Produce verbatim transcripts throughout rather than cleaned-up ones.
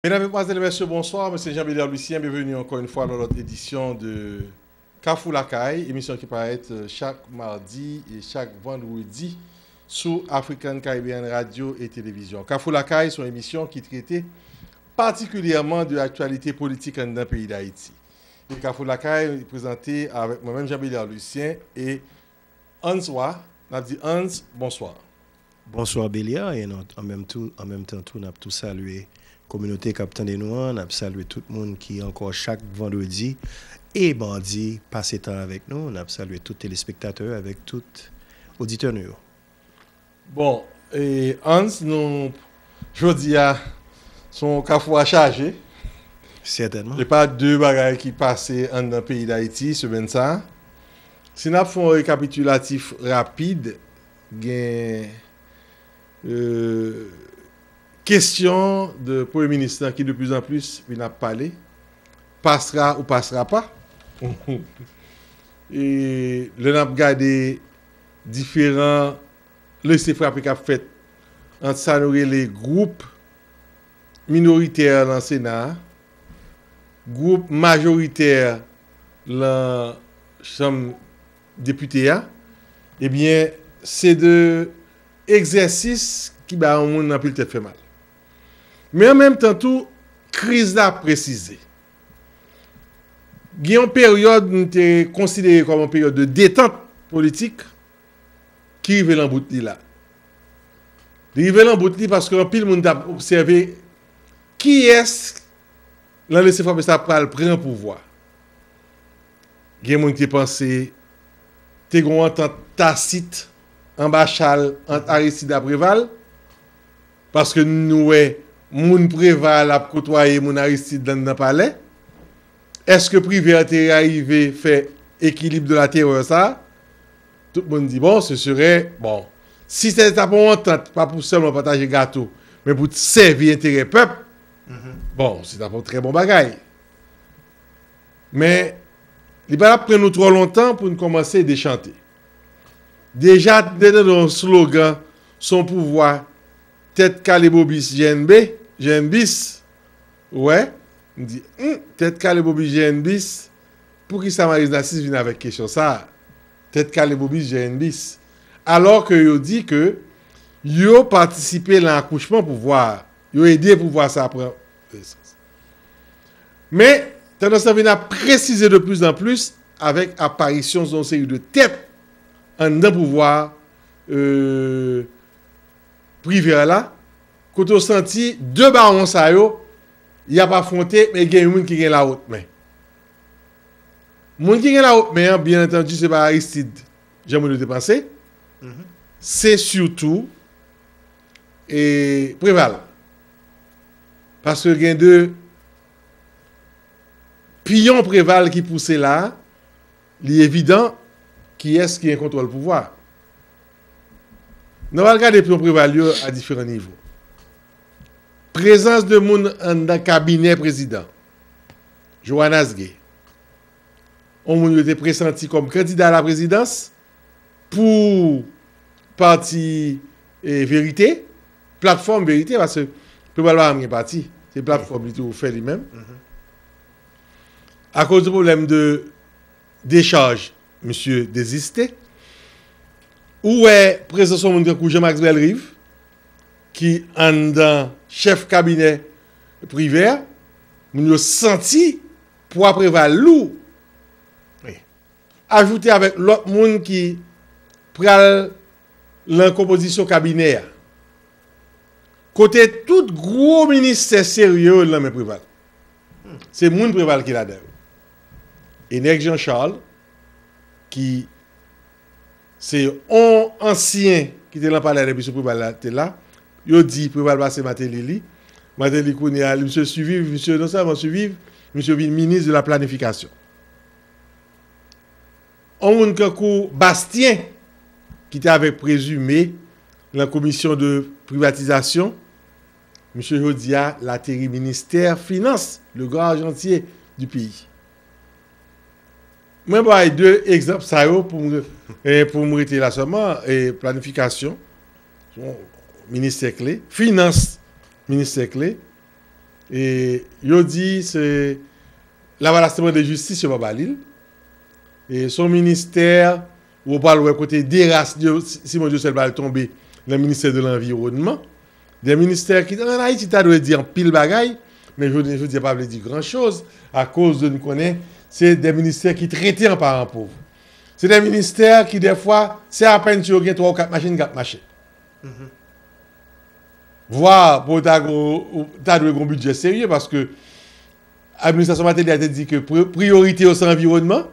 Mesdames, Mesdemoiselles et Messieurs, bonsoir. Mwen se Jean Belial Lucien. Bienvenue encore une fois dans notre édition de Kafou Lakay, émission qui paraît euh, chaque mardi et chaque vendredi sou African Caribbean Radio et Télévision. Kafou Lakay, se yon emisyon ki trete patikilyèman de aktyalite politik anndan peyi Dayiti. E Kafou Lakay prezante avèk mwen menm Jean Belial Lucien e Hans Wa. N ap di Hans, bonswa. Bonswa Belial, e an menm tan tou, an menm tan tou, n ap tou salye kominote k ap tande nou an, n ap salye tout moun ki ankò chak vandredi e madi pase tan avèk nou, n ap salye tout telespektatè avèk tout oditè nou yo. Bon, e Hans, nou, jodi a, se yon kafou a chaje. Sètènman. E pa de bagay ki pase anndan peyi Dayiti semèn sa a. Si n ap fè yon rekapitilatif rapid, gen euh, kesyon de premye minis lan ki de plus en plus vin ap pale, pasra ou pasra pa. E lè n ap gade diferan lese frape k ap fèt ant sa nou rele gwoup minoritè lan Sena a, gwoup majoritè lan Chanm Depite a, ebyen, se de egzèsis ki bay yon moun anpil tèt fè mal. Men an menm tan tou, kriz la presize. Gen yon peryòd nou te konsidere kòm yon peryòd de detant politik ki rive lan bout li la. Li rive lan bout li paske anpil moun t ap obsève kiyès lan lese frape sa pral pran pouvwa. Gen moun ki te panse te gen yon antant tasit anba chal ant Aristide ak Preval, paske nou wè moun Preval ap kotwaye moun Aristide anndan palè. Èske Privè te arive fè ekilib de la terè sa? Tout moun di, bon, se sere, bon, si se ta pou yon antant, pa pou sèlman pataje gato, men pou sèvi enterè pèp, bon, se ta pou yon trè bon bagay. Men, li pa t ap pran nou twò lontan pou n kòmanse dechante. Deja, n te tande yon slogan, se yon pouvwa, tèt kale bobis G N B, G N bis. Ou wè? M di, hmm, tèt kale bobis G N bis, poukisa Maryse Narcisse vin avèk kesyon sa a? Tèt kale bobis G N bis. Alò ke yo di ke yo patisipe lan akouchman pouvwa a. Yo ede pouvwa sa a pran nesans. Men, tandans lan vin ap presize de plus en plus avèk aparisyon yon seri de tèt anndan pouvwa a, euh, Privè la, kote w santi de bawon sa yo, y ap afwonte, men gen yon moun ki gen lawòtmen. Moun ki gen lawòtmen an, byen antandi, se pa Aristide, jan moun yo te panse. Se sitou e Preval. Paske gen de piyon Preval ki pouse la, li evidan kiyès ki gen kontwòl pouvwa. Nou al gade piyon Preval yo a diferan nivo. Prezans de moun anndan kabinè prezidan, Johannes Gay, yon moun yo te presanti kòm kandida a la prezidans pou pati, eh, Verite, platfòm Verite, paske Preval pa janm gen pati, se platfòm li toujou fè li menm. Akoz de pwoblèm de dechaj, misye deziste. Ou wè prezans yon moun tankou Jean Max Bellerive, ki anndan chèf kabinè Privè, moun yo santi pwa Preval lou. Wi. Ajoute avèk lòt moun ki pral lan konpozisyon kabinè a. Kote tout gwo ministè serye yo nan men Preval. Se moun Preval ki ladan yo. Enèg Jean Charles, ki se yon ansyen ki te lan palè depi sou Preval la te la, yo di Preval pase Martelly li. Martelly kounye a, misye siviv, misye non sèlman siviv, misye vin minis de la planifikasyon. Yon moun kankou Bastien, ki te avèk Présumé lan komisyon de privatizasyon, misye jodi a, l ateri ministè finans, le gran arjantiye di peyi. Mwen bay de egzanp sa yo pou m, eh, pou m rete la sèlman, eh, planifikasyon, se yon ministè kle, finans, ministè kle, E yo di se Lavalas te mande jistis, yo pa ba li l. E se yon ministè ou pral wè kote de ras de Simon Dieuseul pral tonbe nan ministè de lanviwònman. De ministè ki, an Ayiti, ta dwe di anpil bagay, men jodi, jodi a pa vle di gran choz, akoz de nou konnen se de ministè ki trete an paran pov. Se de ministè ki, dèfwa, se apèn si yo gen twa ou kat machin k ap mache. Vwa pou ta, ta dwe gen yon bidjè serye, paske administrasyon Martelly a te di ke pri-, priyorite yo se anviwònman,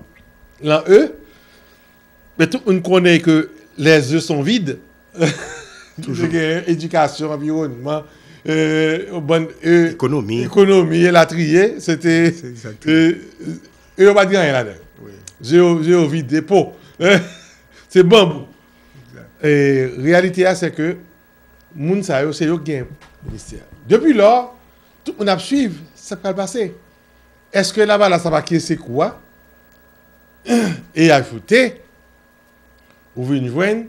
lan E, men tout moun konnen ke les œufs sont vides. Toujou gen edikasyon, anviwònman, euh, bann, euh, ekonomi, ekonomi, elatriye, se te, se egzakteman, euh, euh, yo pa t gen anyen ladan. Wi. Je yo, je yo vide po. Se banbou. Egzak. E reyalite a, se ke moun sa yo, se yo k gen ministè a. Depi lò, tout moun ap swiv sa k pral pase. Èske Lavalas ap akyese kou a? E ajoute, ou vin jwenn,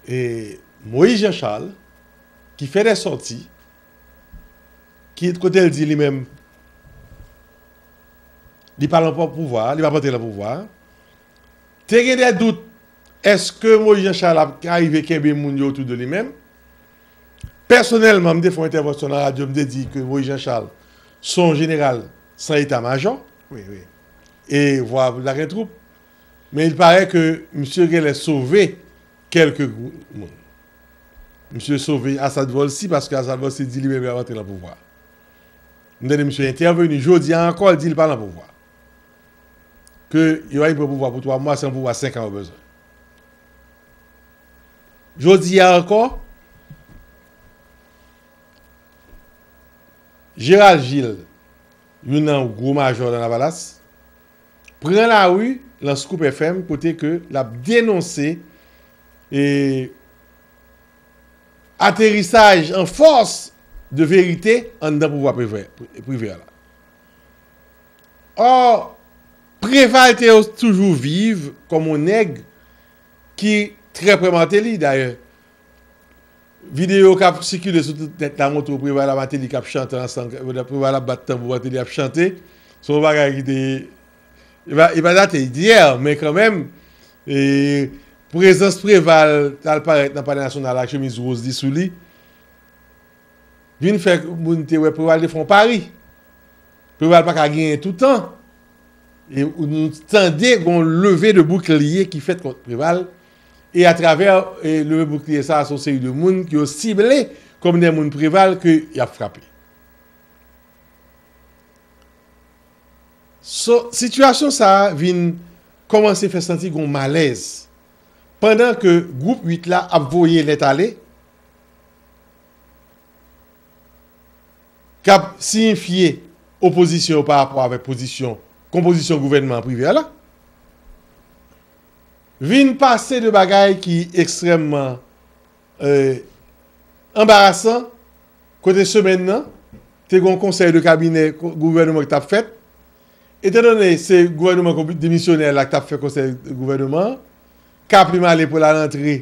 e, Moïse Jean Charles, ki fè de sòti, ki kote l di li menm, li pa lan pouvwa, li p ap antre lan pouvwa. Te gen de dout, èske Moïse Jean Charles ap ka rive kenbe moun yo otou de li menm? Pèsonèlman, m te fè yon entèvansyon nan radyo, m te di ke Moïse Jean Charles se yon jeneral san eta majò. Wi, wi. E vwa pou l ta gen twoup. Men il paraît ke misye genlè sove kèlke gwoup moun. Misye sove Assad Volcy paske Assad Volcy di li menm l ap antre lan pouvwa. M tande misye entèveni jodi a ankò, l di l pa lan pouvwa. Ke yo pa vin pran pouvwa pou twa mwa, se yon pouvwa senk an yo bezwen. Jodi a ankò, Gérald Gilles, youn nan gwo majò nan Lavalas, pran lari lan Scoop F M kote ke l ap denonse, e, aterisaj an fòs de verite anndan pouvwa Privè, Privè a la. Ò, Preval te toujou viv kòm yon nèg ki trè pre Martelly, dayè. Videyo k ap sikile sou tout nèt la montre w Preval ak Martelly k ap chante ansanm, Preval ap bat tanbou, Martelly ap chante. Se yon bagay ki te, e pa, e pa date yè, men kanmenm, e, prezans Preval t al parèt nan Palè Nasyonal ak chemiz woz li sou li, vin fè moun te wè Preval te fè yon pari. Preval pa ka genyen toutan. E nou tande gon leve de boukliye ki fèt kont Preval. E atravè, e, leve boukliye sa, se yon seri de moun ki yo sible kòm de moun Preval ke y ap frape. So, sitiyasyon sa a vin kòmanse fè santi gon malèz. Pandan ke gwoup uit la ap voye lèt ale, k ap siyifye opozisyon yo pa rapò avèk pozisyon, konpozisyon gouvènman an Privè a la, vin pase de bagay ki ekstrèmman, e, anbarasan, kote semèn nan, te gen yon konsèy de kabinè ko-, gouvènman ki t ap fèt. Etandone se gouvènman ko-, demisyonè la ki t ap fè konsèy gouvènman an, Kaplim ale pou l al antre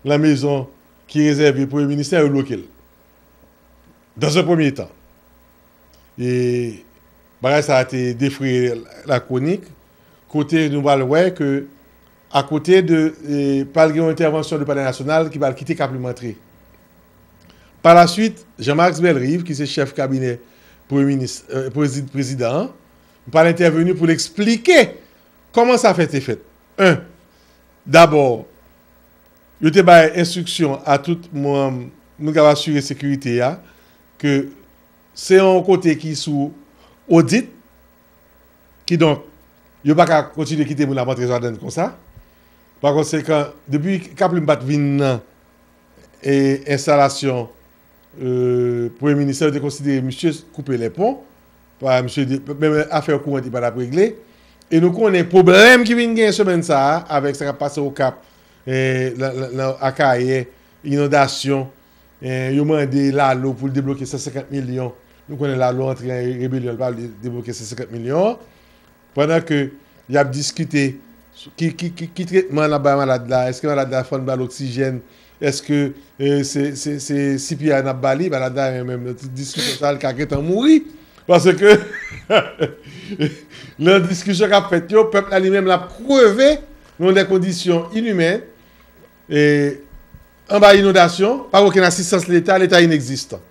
lan mezon ki rezève premye minis la, yo bloke l. Dans un premier temps. E bagay sa a te defreye lakwonik, kote nou pral wè ke, akote de, e, pral gen yon entèvansyon de Palè Nasyonal ki pral kite Kaplim antre. Pa la swit, Jean-Max Bellerive, ki se chèf kabinè premye minis, e, prezi-, prezidan an, pral entèveni pou l eksplike kòman sa fè te fèt. En, dabò, yo te bay enstriksyon a tout moun, moun k ap asire sekirite a, ke se yon kote ki sou odit, kidonk, yo pa ka kontinye kite moun ap antre ladann konsa. Pa konsekan, depi Kaplim pa t vin nan, e, enstalasyon, e, premye minis la, yo te konsidere misye koupe lè pon, pa misye de, menm afè kouran li pa t ap regle. E nou konnen pwoblèm ki vin genyen semèn sa a, avèk sa k ap pase Okap, e, nan, nan, nan Akayè, inondasyon, e, yo mande Lalo pou l debloke san senkant milyon. Nou konnen Lalo antre an rebelyon, li pa vle debloke san senkant milyon an. Pandan ke y ap diskite sou ki, ki, ki, ki tretman n ap bay malad la, èske malad la fò n ba l oksijèn, Èske eh, se, se, se C P R n ap ba li? Ba la ta renmen menm nan ti diskisyon sa, l ka gentan mouri. Paske nan diskisyon k ap fèt yo, pèp la li menm l ap kreve nan de kondisyon inimen, e, anba inondasyon, pa gen okenn asistans Leta, Leta inegzistan.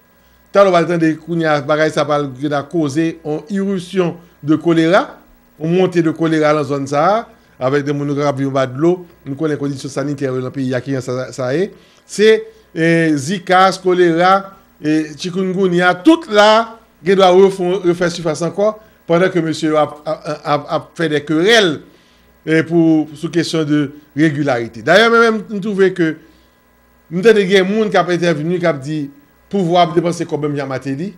Talè w pral tande kounye a bagay sa pral gen a koze yon irupsyon de kolera, yon monte de kolera nan zòn sa a, avèk de moun k ap viv anba dlo, nou konnen kondisyon sanitè yo nan peyi a kijan sa, sa ye. Se eh, zika, kolera, eh, chikungunya, tout la gen dwa refon, refè sifas ankò, pandan ke mesye yo ap, ap, ap, ap fè de kerèl eh, pou, sou kesyon de regilarite. Dayè, mwen menm, m twouve ke m tande gen moun k ap entèvni, k ap di pouvwa ap depanse kòb menm jan Martelly.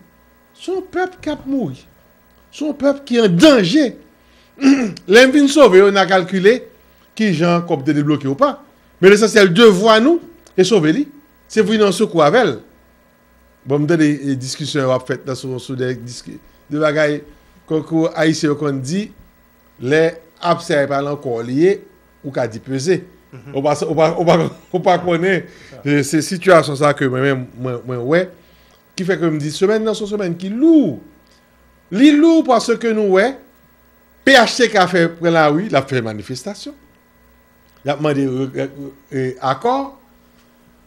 Se yon pèp k ap mouri. Se yon pèp ki an danje. Lè m vin sove yo, n a kalkile kijan kòb te debloke ou pa. Men lesansyèl, devwa nou, e sove li. Se vin an sekou avè l. Bon, m tande eh, diskisyon yo ap fèt nan sou, sou de, diski, de bagay, konkou Ayisyen yo konn di, lè absè a pa nan kò w li ye, ou ka di peze. Ou pa, ou pa, ou pa, ou pa konnen. Se, se sitiyasyon sa ke mwen menm, mwen, mwen wè, ki fè ke m di semèn nan se yon semèn ki lou. Li lou paske nou wè, P H T K fè pran lari, l ap fè manifestasyon. Y ap mande re, re, re, akò.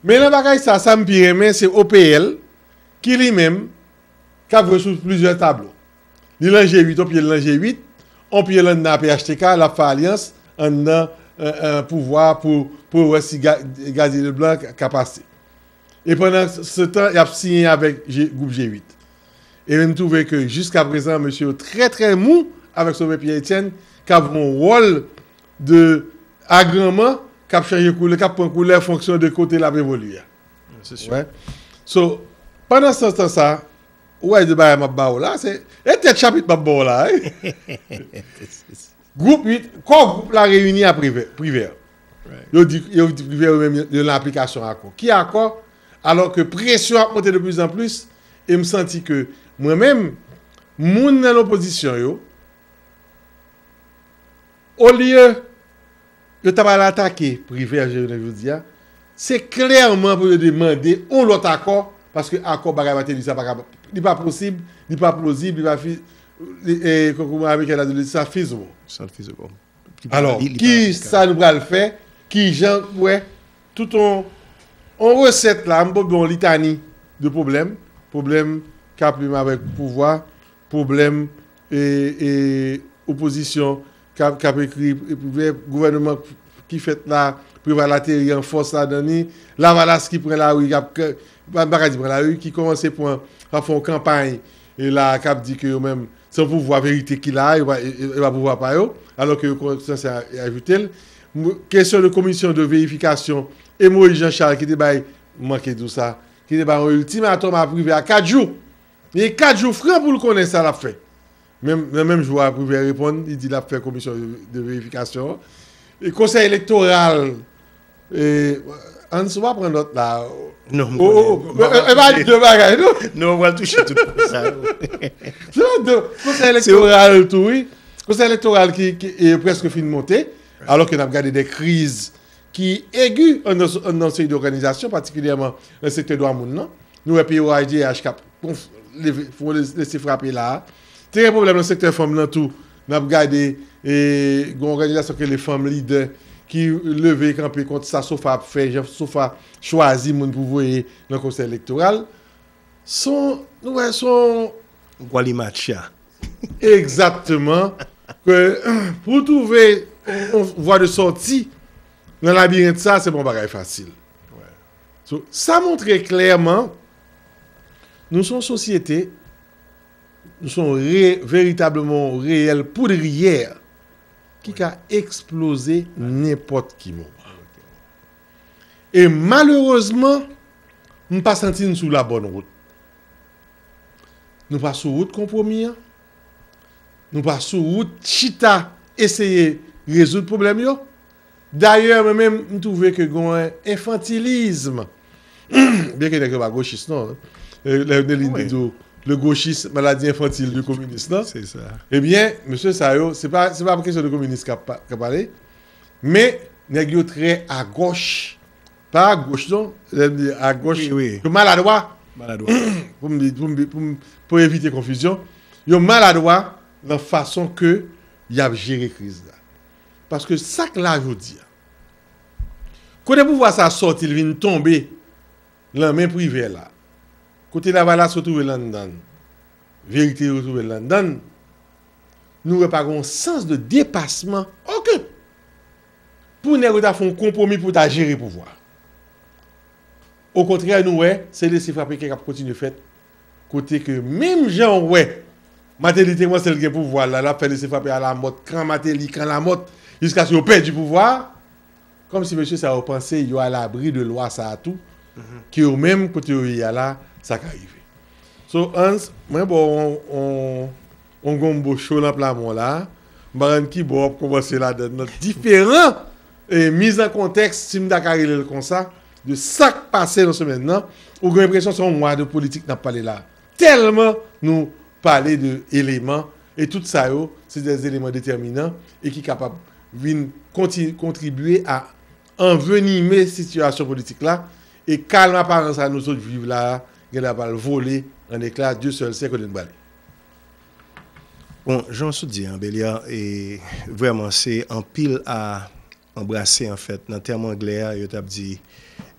Men nan bagay sa, sa m pi renmen, se O P L, ki li menm, k ap jwe sou plizyè tablo. Li nan G uit, yon pye l nan G uit, yon pye l anndan P H T K, l ap fè alyans anndan eh, eh, pouvwa pou, pou wè si Ga, Gadier Leblanc ka, ka pase. E pandan se tan, y ap siyen avèk G, gwoup G uit. E m twouve ke jiska prezan, mesye yo trè, trè mou avèk Sovè Pierre Etienne, k ap jwe yon wòl de agranman, k ap chanje koulè, k ap pran koulè fonksyon de kote l ap evolye a. Se si. Wè. So, pandan se tan sa, ou wè de bagay m ap ba w la, se, e tèt chapit m ap ba w la, wi. Gwoup uit, kò gwoup la reyini a Privè. Privè. Yo di, yo di Privè yo menm yo nan aplikasyon akò. Ki akò? Alò ke presyon ap monte de plis an plis, e m santi ke mwen menm, moun nan lopozisyon yo, olye yo ta pral atake Privè, jounen jodi a, se klèman pou yo demande yon lòt akò, paske akò bagay Martelly sa pa ka, li pa posib, li pa plozib, li pa fi, li, e, kòm ameriken la di, li sa feasible. It's not feasible. Alò, ki sa nou pral fè? Ki jan, wè, tout on, on resèt la, m pral ba w litani de pwoblèm, pwoblèm Kaplim avèk pouvwa, pwoblèm e, e, opozisyon k ap, k ap ekri, e, gouvènman ki fèt la, Preval ateri an fòs ladan li, Lavalas ki pran lari, k ap, pa, pa ka di pran lari, ki kòmanse pran, ap fè yon kanpay, e la, k ap di ke yo menm, se yon pouvwa verite ki la, e pa, e, e pa pouvwa pa yo, alò ke yo sanse ajoute l. Kesyon de komisyon de verifikasyon, e Moïse Jean Charles ki te bay, manke di w sa, ki te bay yon iltimatòm a Privè a kat jou. Gen kat jou fran pou l konnen sa l ap fè. Menm, nan menm jou a, Privè reponn, li di l ap fè komisyon de, de verifikasyon an. E Konsèy Elektoral, e, Hans, w ap pran nòt la. Non, m konnen. E pa de bagay, non? Non, w pral touche tout pou sa. Se de Konsèy Elektoral tou, wi. Konsèy Elektoral ki, ki e, prèske fin monte, alò ke n ap gade de kriz ki egi anndan, anndan seri de òganizasyon, patikilyèman nan sektè dwa moun nan. Nou wè P O H D H k ap konf, leve, fè yon lese frape la a. Te gen pwoblèm nan sektè fanm nan tou. N ap gade, e, gen yon òganizasyon ki rele Fanm Lidè ki leve kanpe kont sa Sofa ap fè, jan Sofa chwazi moun pou voye nan konsèy elektoral. Son, nou wè, son. Gwalimatcha. Egzakteman. Ke, pou twouve yon, yon vwa de sòti nan labirent sa, se pa yon bagay fasil. So, sa montre klèman, nou se yon sosyete, nou se yon re, veritableman yon reyèl poudriyè ki ka eksploze nenpòt ki moman. E malerezman, m pa santi n sou la bòn wout. Nou pa sou wout konpwomi an. Nou pa sou wout chita eseye rezoud pwoblèm yo. Dayè, mwen menm, m twouve ke gen yon enfantilizm. Byenke nèg yo pa gochis, non. E, lè yo te li, te di w, le gauchisme, maladie infantile du communiste, non? Se sa. Ebyen, mesye sa yo, se pa, se pa kesyon de kominis k ap pa, k ap pale, men nèg yo trè agòch Pa agoch non, lè m di agoch, Wi, wi. Yo maladwa, Maladwa. Pou m di, pou m, pou m, pou evite konfizyon, yo maladwa nan fason ke y ap jere kriz la. Paske sa k la jodi a, kote pouvwa sa sòti, l vin tonbe nan men Privè la, kote Lavalas retwouve l anndan l, Verite retwouve l anndan l, nou wè pa gen yon sans de depasman okenn. Pou nèg yo ta fè yon konpwomi pou ta jere pouvwa. Okontrè, nou wè, se lese frape k ap kontinye fèt. Kote ke menm jan w wè Mateli te panse l gen pouvwa la, l ap fè lese frape alamòt, kan Mateli, kan Lamòt, jiskaske yo pèdi pouvwa a. Kòmsi mesye sa yo panse yo alabri de lwa sa a tou, ke yo menm kote yo ye a la, sa ka rive. So, Hans, mwen ba w on, on, on gonbo cho nan pla men w la. M pa konn ki bò w ap kòmanse ladan l nan diferan e, miz an kontèks, si m ta ka rele l konsa, de sa k pase nan semèn nan. Ou gen enpresyon se yon mwa de politik n ap pale la. Tèlman nou pale de eleman, e tout sa yo, se de eleman detèminan e ki kapab vin konti- kontribye a anvenime sitiyasyon politik la, e kalm aparan sa nou sot viv la a, gen dwa pral vole an ekla, Dye sèl sè kote n prale. Bon, jan w sot di an, Beliar, e vrèman se anpil a anbrase anfèt. Nan tèm anglè a, yo t ap di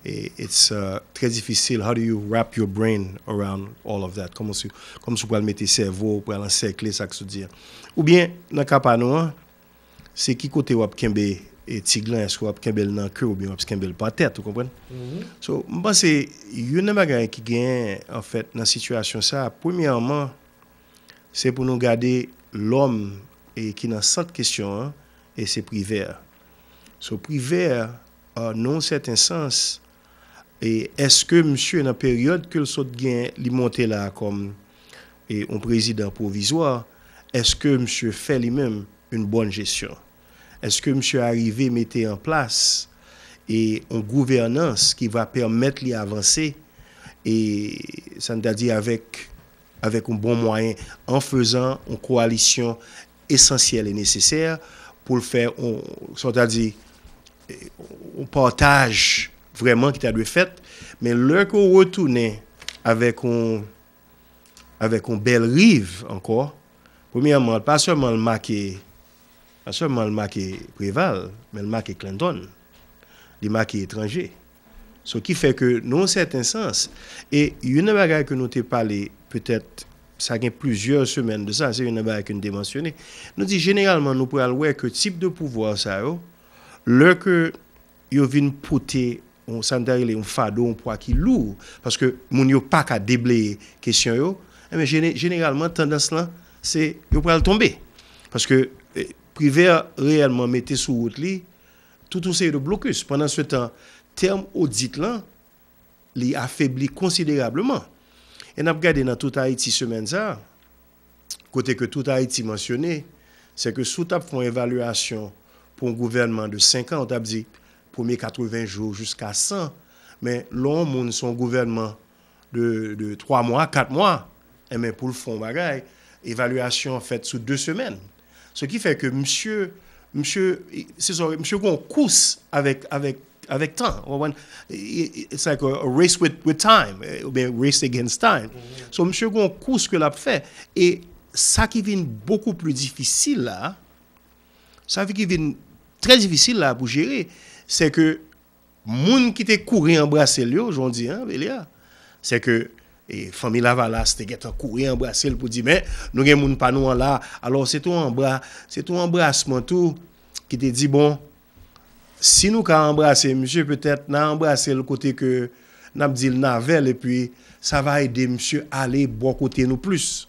e, it's uh, trè difisil. How do you wrap your brain around all of that? Kòman si, kòman si w pral mete sèvo, w pral ansèkle sa k sot di an. Oubyen, nan ka pa nou an, se ki kote w ap kenbe e, tig lan, èske w ap kenbe l nan ke w oubyen w ap kenbe l pa tèt, ou konprann? So, m panse, youn nan bagay ki genyen, anfèt, nan sitiyasyon sa a, premyèman, se pou nou gade lòm e, ki nan sant kesyon an, e se Privè. So, Privè, nan yon sèten sans, e èske misye, nan peryòd ke l sot gen, li monte la a kòm e, yon prezidan pwovizwa, èske misye fè li menm yon bòn jesyon? Èske misye arive mete an plas e, yon gouvènans ki va pèmèt li avanse e, sa n ta di avèk, avèk yon bon mwayen, an fezan yon kowalisyon esansyèl e nesesè pou l fè yon, sa n ta di, yon pataj vrèman ki ta dwe fèt, men lè ke w retounen avèk yon, avèk yon bèl riv ankò, premyèman, pa sèlman l make, pa sèlman l make Preval, men l make Clinton. Li make etranje. So ki fè ke, nan yon sèten sans, e youn nan bagay ke nou te pale, petèt, sa gen plizyè semèn de sa, se youn nan bagay ke nou te mansyone. Nou di, jeneralman, nou pral wè ke tip de pouvwa sa yo, lè ke yo vin pote, yon, sa n ta rele yon fado, yon pwa ki lou, paske moun yo pa ka debleye kesyon yo, enben, jene- jeneralman, tandans lan, se yo pral tonbe. Paske e, Privè reyèlman mete sou wout li tout yon seri de blokis. Pandansetan, tèm odit lan, li afebli konsiderableman. E n ap gade nan Tout Ayiti semèn sa a, kote ke Tout Ayiti mansyone, se ke si w t ap fè yon evalyasyon pou yon gouvènman de senk an, w t ap di premye katreven jou jiska san, men lè yon moun se yon gouvènman de, de twa mwa, kat mwa, enben, pou l fè yon bagay, evalyasyon an fèt sou de semèn. Se ki fè ke misye, misye, se sa, misye gen yon kous avèk, avèk, avèk tan. Ou konprann? It's like a, a race with, with time, eh, oubyen race against time. So, misye gen yon kous ke l ap fè. E sa ki vin bokou pli difisil la, sa ki vin trè difisil la pou jere, se ke moun ki te kouri anbrase l yo, jan w di an, Beliar, se ke e, fanmi Lavalas te gentan kouri anbrase l pou di, men, nou gen moun pa nou an la. Alò, se te yon anbra, se te yon anbrasman tou ki te di, bon, si nou ka anbrase misye, petèt n a anbrase l kote ke n ap di l n avè l, epi sa va ede misye ale bò kote nou plis.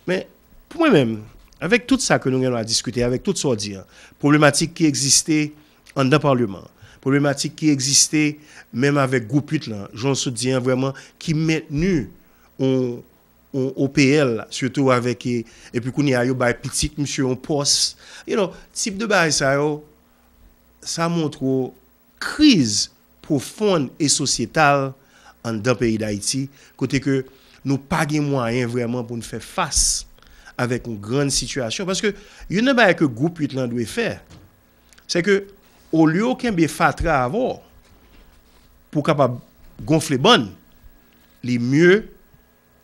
Men, pou mwen menm, avèk tout sa ke nou gen dwa diskite, avèk tout sa w di an, pwoblematik ki egziste anndan Palman an, pwoblematik ki egziste menm avèk gwoup uit lan, jan w sot di an, vrèman, ki mentni yon, yon O P L, sitou avèk, e, epi kounye a, yo bay pitit misye yon pòs. You know, tip de bagay sa yo, sa montre w kriz pwofonn e sosyetal anndan peyi Dayiti, kote ke nou pa gen mwayen vrèman pou n fè fas avèk yon grann sitiyasyon. Paske youn nan bagay ke gwoup uit lan dwe fè, se ke olye w kenbe fatra avè w, pou w kapab gonfle bann, li mye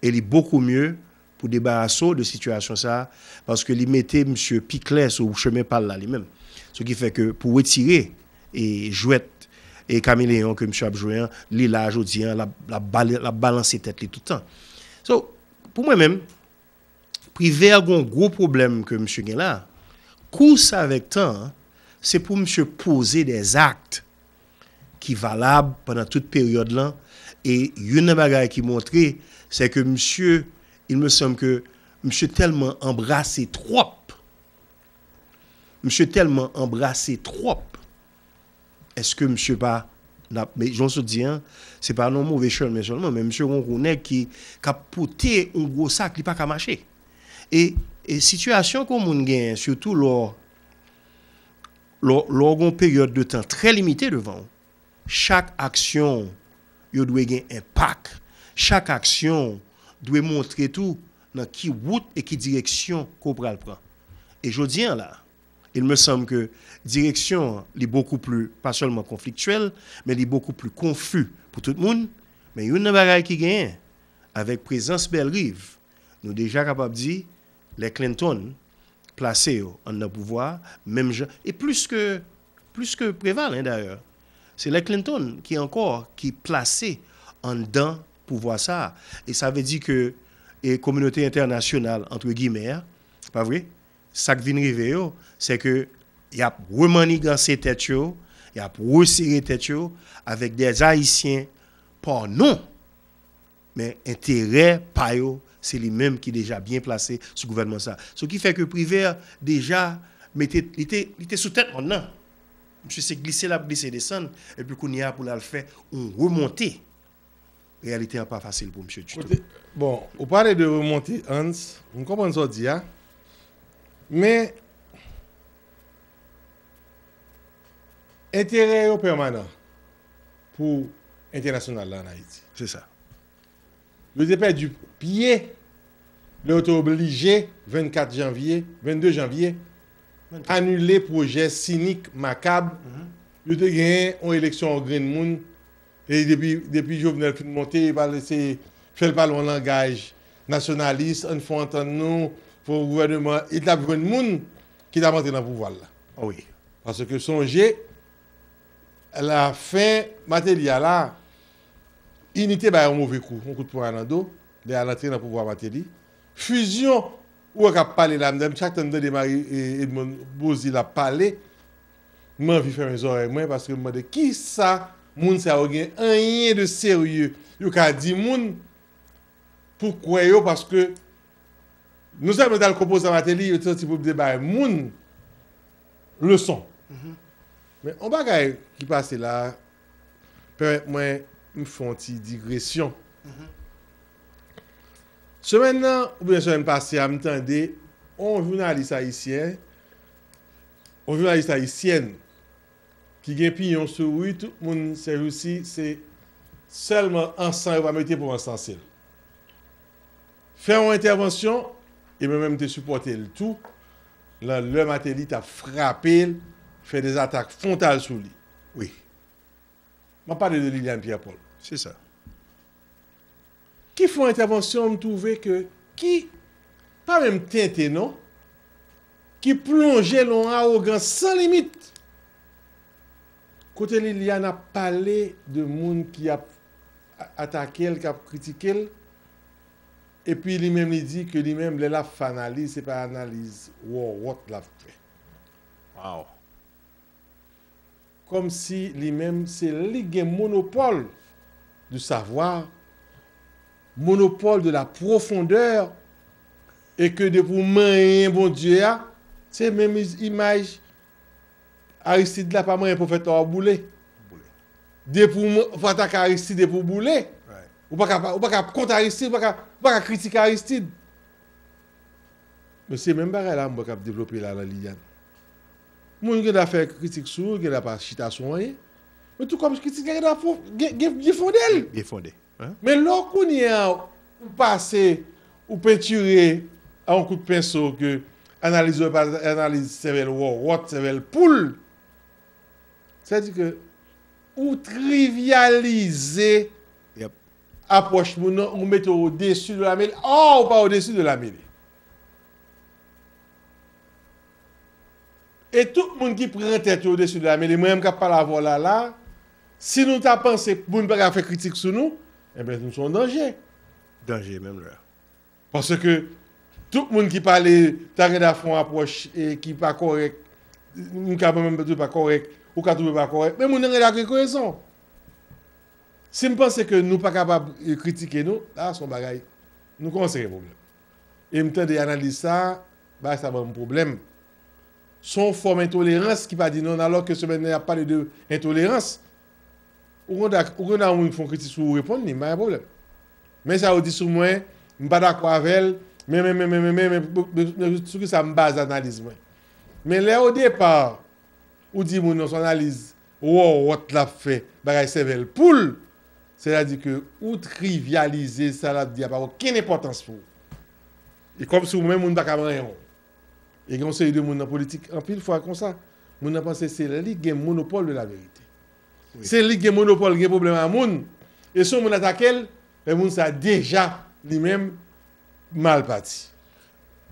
e li bokou mye pou debarase w de sitiyasyon sa a, paske li mete misye pi klè sou chemen pa l la li menm. Se ki fè ke pou retire e jwèt e kameleyon ke misye ap jwe an, li la jodi an, l ap, l ap bal-, l ap balanse tèt li tout tan. So, pou mwen menm, Privè gen yon gwo pwoblèm ke misye gen la. Kous avèk tan an, se pou misye poze dè zak ki valab pandan tout peryòd lan. E youn nan bagay ki montre, se ke misye, il me semble que misye tèlman anbrase twòp, misye tèlman anbrase twòp, èske misye pa, n ap, men jan w sot di an, se pa nan move chemen sèlman, men misye gon gwo nèg ki, k ap pote yon gwo sak, li pa ka mache. E, e sitiyasyon ke yon moun genyen, sitou lè w, lè w, lè w gen yon peryòd de tan trè limite devan w, chak aksyon w yo dwe gen enpak. Chak aksyon w dwe montre tou nan ki wout e ki direksyon ke w pral pran. E jodi an la, il me semble que direksyon an, li bokou pli, pa sèlman konfliktyèl, men li bokou pli konfi pou tout moun. Men youn nan bagay ki genyen, avèk prezans Bellerive, nou deja kapab di, lè Clinton plase yo anndan pouvwa a, menm jan, e plis ke, plis ke Préval, en, dayè. Se lè Clinton ki ankò, ki plase anndan pouvwa sa a. E sa vle di ke, e kominote entènasyonal, antre gimè a, pa vre? Sa k vin rive yo, se ke y ap remaniganse tèt yo, y ap resere tèt yo avèk dè Ayisyen pa non, men enterè pa yo, se li menm ki deja byen plase sou gouvènman sa. Sa ki fè ke Privè deja mete, li te, li te sou tèt mòn nan. Misye se glise l ap glise desann, epi kounye a pou l al fè yon remonte. Reyalite an pa fasil pou misye ditou. Kote, bon, ou pale de remonte, Hans, m konprann sa w di a, men enterè yo pèmanan pou entènasyonal la ann Ayiti. Se sa. Yo te pèdi pye lè yo te oblije vennkat janvye, vennde janvye, anile pwojè sinik, makab, yo te genyen yon eleksyon yon grenn moun, e depi, depi Jovenel fin monte, yo pral eseye fè l pale yon langaj nasyonalis, ann fè w antann nou, fè yon gouvèneman, e t ap jwenn moun ki t ap antre nan pouvwa l la. Wi. Paske sonje, lafen Martelly a la, Inite bay yon move kou, yon kout pwen nan do, lè al antre nan pouvwa Martelly. Fizyon, ou wè k ap pale la, m, chak tan m tande Marie, e, Edmonde Beauzile ap pale, m anvi fèmen zòrèy mwen, paske m mande kisa moun sa yo gen anyen de serye yo ka di moun pou kwè yo, paske non sèlman yo t al konpoze a Martelly, yo te santi pou yo te bay moun leson. Men yon bagay ki pase la, pèmèt mwen m fè yon ti digresyon. Semèn nan, oubyen semèn pase a, m tande yon jounalis ayisyen, yon jounalis ayisyèn ki gen piyon sou ri, tout moun sèjousi, se sèlman ansan yo pa mete pou ansanse l. Fè yon entèvansyon, e mwen menm m te sipòte l tou, nan lè Martelly t ap frape l, fè de zatak fwontal sou li. Wi. M ap pale de Liliane Pierre Paul. Se sa. Ki fè yon entèvansyon, m twouve ke, ki pa menm tente non, ki plonje nan yon awogans san limit. Kote Liliane ap pale de moun ki ap a-, atake l, k ap kritike l, epi li menm li di ke li menm, lè l ap fè analiz, se pa analiz wòwòt l ap fè. Wow. Kòmsi li menm, se li ki gen monopòl du savoir, monopòl de la profondeur, e ke depi w manyen Bondye a, se menm iz-, imaj Aristide la, pa manyen pwofèt la, w ap boule. Depi w man-, w atake Aristide, depi w boule, ou pa ka pa, ou pa ka kont Aristide, ou pa ka, ou pa ka kritike Aristide. Men se menm bagay la m wè k ap devlope la nan Liliane. Moun gen dwa fè kritik sou ou, gen dwa pa chita sou anyen. Men tou kòm kritik la gen dwa fo-, gen, gen, gen fonde l. Gen fonde. Men lè w kounye a, ou pase, ou pentire a yon kout penso ke analiz ou pa analiz sèvèl wòwòt, sèvèl poul. Sètadi ke Ou trivyalize apwòch moun nan, ou mete w odesi de lamele. Or, ou pa odesi de lamele. E tout moun ki pran tèt yo odesi de lamele, mwen menm k ap pale avè w la, la, si nou ta panse moun pa ka fè kritik sou nou, enben, nou se yon danje. Danje, menm lè. Paske tout moun ki pale, ta gen dwa fè yon apwòch e ki pa kòrèk, m ka mwen menm twouve pa kòrèk, ou ka twouve pa kòrèk, men moun nan gen dwa gen rezon. Si m panse ke nou pa kapab e, kritike nou, la, se yon bagay, nou kòmanse gen pwoblèm. E m tande analiz sa, bagay sa ban m pwoblèm. Se yon fòm entolerans ki pa di non, alò ke semèn nan y ap pale de entolerans. Ou konn, ou konn yon moun ki fè yon kritik sou ou, reponn li, pa gen pwoblèm. Men sa yo di sou mwen, m pa dakò avè l, men, men, men, sou ki sa m baze analiz mwen. Men lè o depa, ou di moun nan se analiz wòwòt l ap fè, bagay sèvèl poul, sètadi ke ou trivyalize sa l ap di a, pa okenn enpòtans pou ou. E kòmsi ou menm moun pa ka manyen w. E gen yon seri de moun nan politik, anpil fwa konsa, moun nan panse se li ki gen monopòl de la verite. Se li ki gen monopòl, gen pwoblèm a moun, e si yon moun atake l, e moun sa deja, li menm, mal pati.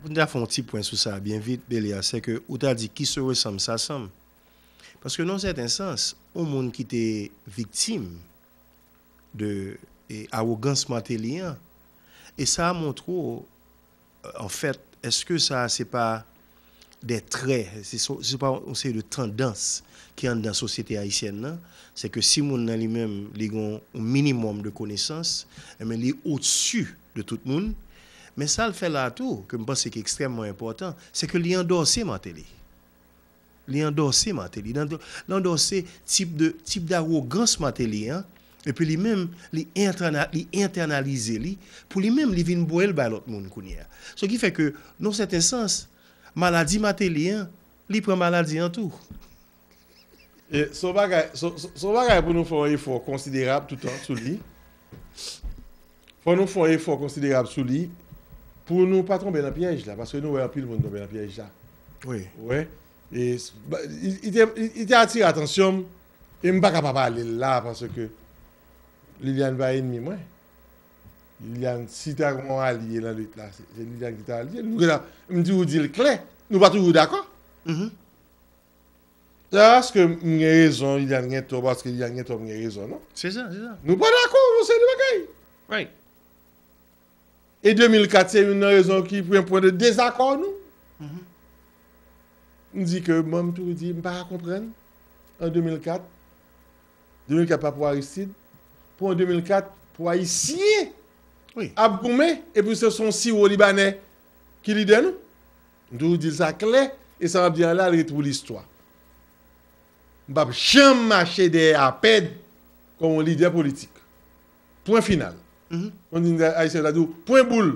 Pou n ta fè yon ti pwen sou sa byen vit, Belia, se ke ou ta di qui se ressemble s'assemble. Paske nan yon sèten sans, yon moun ki te viktim de e, awogans Martelly an, e sa a montre w, anfèt, èske sa a se pa de trè, se, se pa yon seri de tandans ki anndan sosyete ayisyèn nan, se ke si moun nan li menm, li gen yon minimòm de konesans, enben, li odsi de tout moun. Men sa l fè la tou, ke m panse ki ekstrèmman enpòtan, se ke li andòse Martelly. Li andòse Martelly. Li andò-, li andòse tip de, tip dawogans Martelly an. Epi li menm, li entèna-, li entènalize li. Pou li menm, li vin bwè l bay lòt moun kounye a. Sa ki fè ke, nan sèten sans, maladi Martelly an, li pran maladi an tou. E, se yon bagay, se, se, se yon bagay pou nou fè yon efò konsiderab toutan sou li. Fò nou fè yon efò konsiderab sou li pou nou pa tonbe nan pyèj la, paske nou wè anpil moun tonbe nan pyèj la. Wi. Ou wè? E, s-, ba, li, li te, li, li te atire atansyon m, e m pa ka pa pale l la, paske Liliane pa ennmi mwen. Liliane, si ta gen yon alye nan lit la, se, se Liliane ki ta alye l. Nou gentan, m di w di l klè, nou pa toujou dakò. Mhm. Se pa paske m gen rezon, Liliane gen tò, paske Liliane gen tò, m gen rezon, non. Se sa, se sa. Nou pa dakò, yon seri de bagay. Right. E de mil kat, se youn nan rezon ki pwen, pwen de dezakò nou. Mhm. M di ke, mwen, m toujou di, m pa ka konprann, an de mil kat, de mil kat pa pou Aristide, pou an de mil kat, pou Ayisyen wi. Ap goumen, epi se son siwo libanè ki lidè nou. M toujou di l sa klè, e sa m ap di a la, l ret pou listwa. M p ap janm mache dèyè Apèd kòm yon lidè politik. Pwen final. Mhm. Konn di Ayisyen ta di w, pwen boul.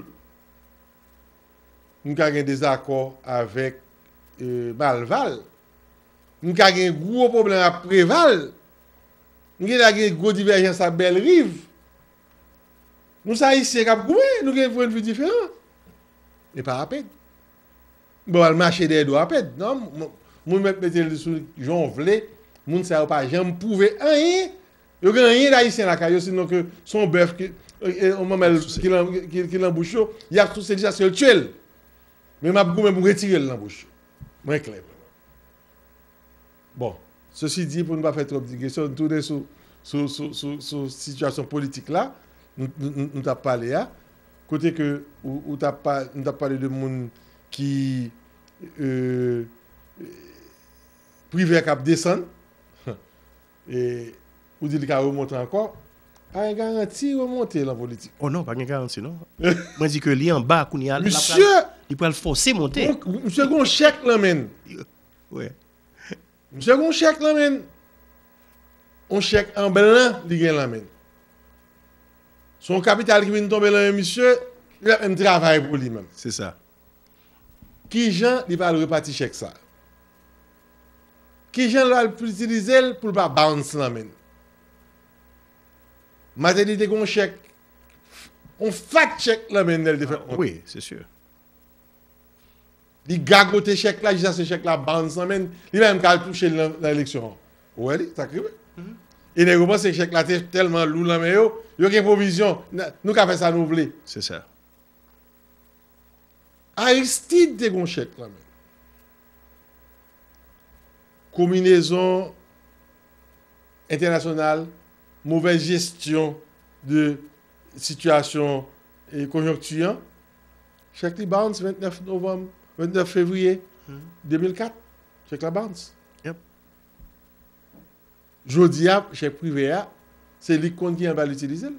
M ka gen dezakò avèk, e, Malval. M ka gen gwo pwoblèm ak Preval. M gentan gen gwo divèjans ak Bèlriv. Nou se Ayisyen k ap goumen, nou gen pwennvi diferan. E pa Apèd. Bon, al mache dèyè do Apèd. Non, moun, moun mèt mete l sou jan w vle. Moun sa yo pa janm pwouve anyen. Yo gen anyen d Ayisyen lakay yo, sinon ke se yon bèf ki, e, e, yon manmèl ki lan, ki, ki lan bouch yo, y ap souse li jiskaske l tye l. Men m ap goumen pou m retire l lan bouch yo. Mwen klè, vrèman. Bon, ceci dit, pou nou pa fè twòp digesyon, nou tounen sou, sou, sou, sou, sou sitiyasyon politik la, nou, nou, nou, nou t ap pale a, kote ke ou, ou t ap pa-, nou t ap pale de moun ki, e, Privè k ap desann, e, ou di li ka remonte ankò, pa gen garanti remonte lan politik. Oh non, pa gen garanti, non. Mwen di ke li anba kounye a, l ap pral, misye, li pral fòse monte. Misye gon chèk lan men l. Wi. Misye gon chèk lan men l. Yon chèk an blan li gen lan men l. Se yon kapital ki vin tonbe lan men misye, li p ap menm travay pou li menm. Se sa. Kijan li pral repati chèk sa? Kijan l pral itilize l pou l pa bounce lan men l? Martelly te gen yon chèk, yon fat chèk lan men l lè l te fè kont. Wi, se si. Li gagote chèk la jiskaske chèk la bounce lan men l, li pa menm ka al touche l nan, nan eleksyon an. Ou wè li, sa k rive. Mhm. E nèg yo panse chèk la te tèlman lou nan men yo, yo gen pwovizyon. N-, nou ka fè sa nou vle. Se sa. Aristide te gen yon chèk nan men. Konbinezon entènasyonal, movèz jesyon de sitiyasyon e konjonkti an, chèk li bounce vennèf novanm, vennèf fevriye de mil kat. Chèk la bounce. Yep. Jodi a, chèk prive a, se li k konn ki jan l pral itilize l.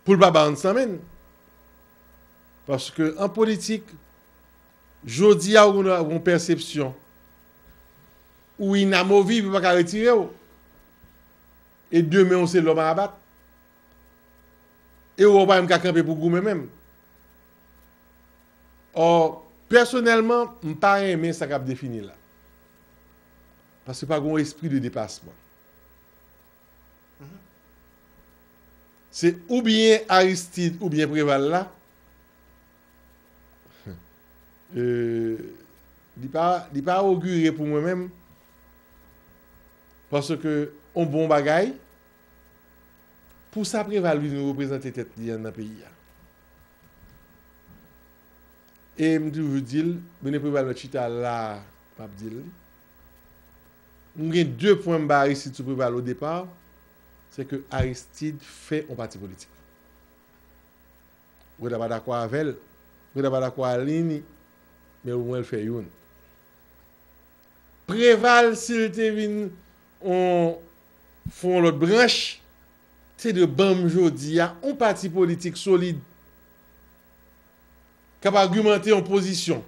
Pou l pa bounce nan men l. Paske an politik, jodi a, ou gen yon pèsepsyon. Ou inamovib, yo pa ka retire w. E demen, ou se lòm a abat. E ou pa menm ka kanpe pou goumen menm. Ò, pèsonèlman, m pa renmen sa k ap defini la. Paske pa gen yon espri de depasman. Se oubyen Aristide oubyen Preval la. Euh, li pa, li pa ogire pou mwen menm. Paske on bon bagay, pou sa Preval vin reprezante tèt li an nan peyi a. E m toujou di l, René Préval mèt chita la, m ap di l li. M gen de pwen m ba Aristide sou Préval o depa, se ke Aristide fè yon pati politik. Ou ta pa dakò avè l, ou ta pa dakò a liy li, men omwen l fè youn. Preval, si l te vin on, fè yon lòt branch, se de ban m jodi a, yon pati politik solid k ap agimante yon pozisyon.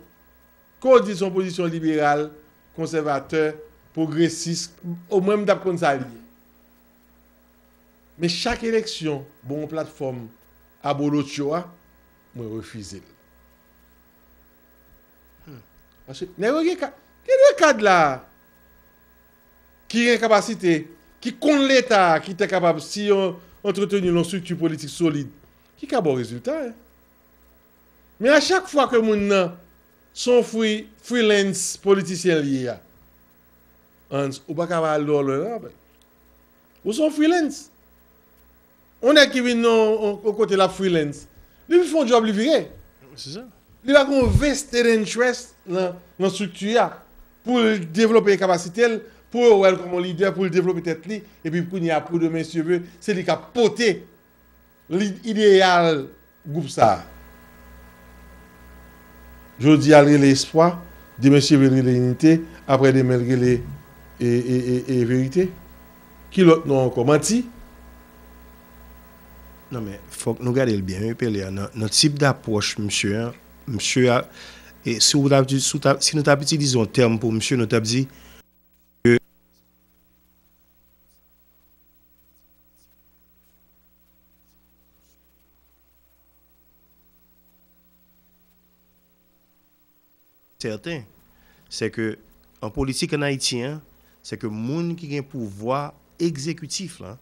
Ke w di se yon pozisyon liberal, konsèvatè, pwogresis, omwen m t ap konn sa l ye. Men chak eleksyon, bon, yon platfòm abolotcho a, mwen refize l. Hmm. Paske nèg yo gen ka-, gen de kad la ki gen kapasite, ki konn Leta, ki te kapab, si yo antreteni yon estrikti politik solid, ki ka ba w rezilta, hein. Men a chak fwa ke moun nan se yon free, freelance politisyen li ye a, Hans, ou pa ka al twò lwen non, avè l. Ou se yon freelance. Yon nèg ki vin nan yon, yon kote l ap freelance, li vin fè yon djòb, li vire. Se sa. Li pa gen yon vested interest nan, nan estrikti a pou l devlope kapasite l, pou yo wè l kòm yon lidè, pou l devlope tèt li, epi kounye a, pou demen, si Dye vle, se li k ap pote lid ideyal gwoup sa a. Jodi a, l rele Espwa, demen, si Dye vle, l rele Inite, aprè demen, l rele e, e, e, e Verite. Ki lòt non ankò? Manti? Non, men fòk nou gade l byen, wi, Pele a. Nan, nan tip dapwòch misye an, misye a, e si w t ap di, si w t ap, si nou t ap itilize yon tèm pou misye, nou t ap di, sèten, se ke an politik ann Ayiti an, se ke moun ki gen pouvwa egzekitif la,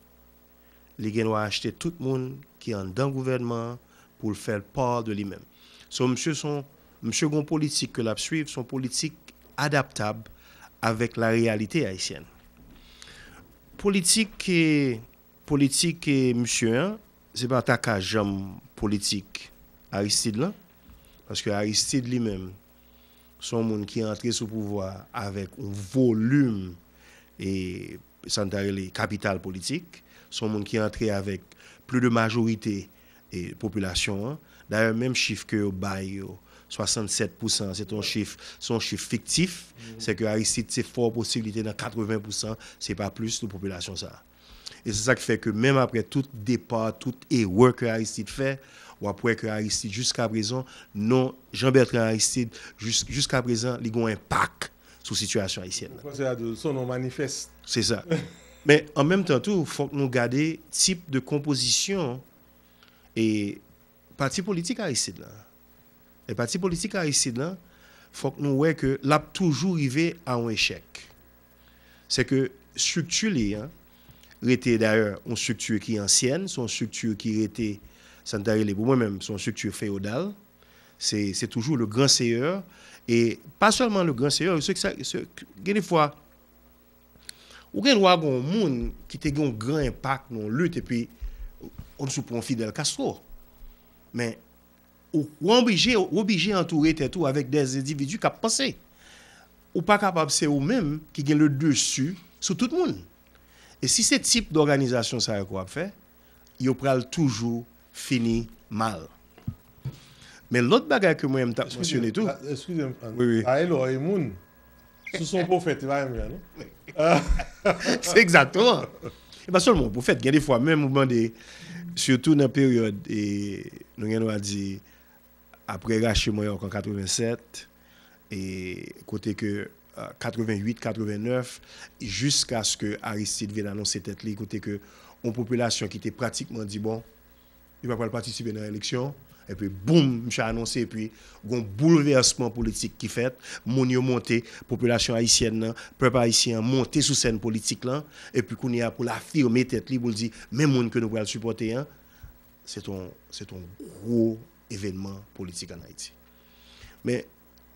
li gen dwa achte tout moun ki anndan gouvènman an pou l fè l pa de li menm. So, misye se yon, misye gen yon politik ke l ap swiv, se yon politik adaptab avèk la reyalite ayisyèn. Politik, eh, politik, eh, misye an, se pa ta ka janm politik Aristide lan, paske Aristide li menm, se yon moun ki antre sou pouvwa avèk yon volim, e sa n ta rele kapital politik. Se yon moun ki antre avèk pli de majorite, e, popilasyon an. Dayè, menm chif ke yo bay yo, swasannsèt pousan, se yon chif, se yon chif fiktif. Se ke Aristide se fò posiblite nan katreven pousan, se pa plis, de popilasyon sa a. E se sa k fè ke menm aprè tout depa, tout erè ke Aristide fè, w ap wè ke Aristide, jiskaprezan, non Jean Bertrand Aristide, jis-, jiskaprezan, li gen yon enpak sou sitiyasyon ayisyèn nan. Ou panse a di son non manifès. Se sa. Men, an menm tan tou, fòk nou gade tip de konpozisyon e pati politik Aristide lan. E pati politik Aristide lan, fòk nou wè ke l ap toujou rive a yon echèk. Se ke estrikti li an rete, dayè, yon estrikti ki ansyèn, se yon estrikti ki rete, sa n ta rele, pou mwen menm, se yon estrikti feyodal. Se, se toujou le grand seigneur. E pa sèlman le grand seigneur, se, se, se, gen de fwa, Ou gen dwa gen yon moun ki te gen yon gran enpak nan yon lit epi, kòmsi w pran Fidel Castro. Men, ou, ou oblije, ou oblije antoure tèt ou avèk de endividi k ap panse. Ou pa kapab se ou menm ki gen le dessus sou tout moun. E si se tip dòganizasyon sa yo ke w ap fè, yo pral toujou fini mal. Men lòt bagay ke mwen m t ap mansyone tou. Eskize m, wi, wi. Pale lò e moun. Si w se yon pwofèt, se pa menm jan, non? Se egzakteman. E pa sèlman yon pwofèt, gen de fwa menm ou mande, sitou nan peryòd, e, nou gen dwa di, apre rache Manyòk an katrevennsèt, e kote ke, katrevennuit, katrevennnèf, jiskaske Aristide vin anonse tèt li, kote ke yon popilasyon ki te pratikman di, bon, li pa pral patisipe nan eleksyon, epi boum, misye anonse, epi gon boulvèsman politik ki fèt, moun yo monte, popilasyon ayisyèn nan, pèp ayisyen an monte sou sèn politik lan, epi kounye a pou l afime tèt li, pou l di, men moun ke nou pral sipòte an, se t on, se t on gwo evènman politik ann Ayiti. Men,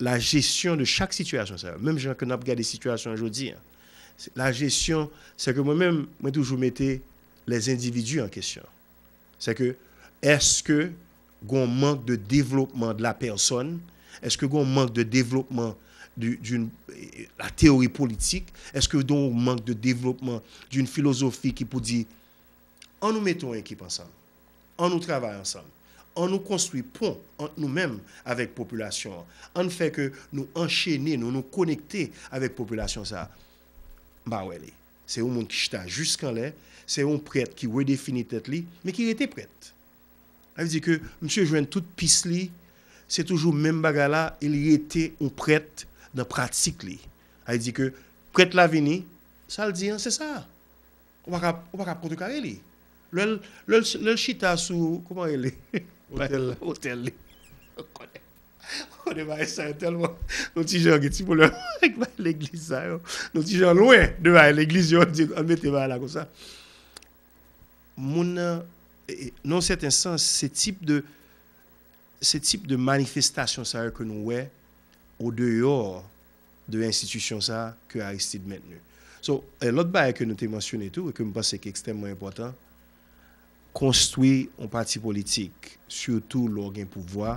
la jesyon de chak sitiyasyon sa yo, menm jan ke n ap gade sitiyasyon an jodi a, la jesyon, se ke mwen menm, mwen toujou mete les individus en question. Se ke, èske gon mank de développement de la personne? Èske gon mank de développement d'une, la théorie politique? Èske gon mank de développement d'une philosophie ki pou di, ann nou mete yon ekip ansanm, ann nou travay ansanm, ann nou konstwi pon ant nou menm avèk popilasyon an, ann fè ke nou anchene, nou, nou konekte avèk popilasyon sa a. M pa wè li. Se yon moun ki chita jiskanlè, se yon prèt ki redefini tèt li, men ki rete prèt. Sa vle di ke misye jwenn tout pis li, se toujou menm bagay la, e li rete yon prèt nan pratik li. Sa vle di ke prèt la vini, sa l di an, se sa. Ou pa ka, ou pa ka kontrekare li. Lè l, lè l, lè l chita sou, kòman rele? Otèl la. Otèl li. Ou konnen, ou konnen bagay sa yo tèlman, nou ti jan gen ti pwoblèm avèk bagay legliz sa yo. Nou ti jan lwen de bagay legliz yo, di, ann mete bagay la konsa. Moun nan, e, e, nan yon sèten sans, se tip de, se tip de manifestasyon sa yo ke nou wè odeyò de enstitisyon sa ke Aristide mentni. So, e, lòt bagay ke nou te mansyone tou, e ke m panse ki ekstrèmman enpòtan, konstwi yon pati politik, sitou lè w gen pouvwa,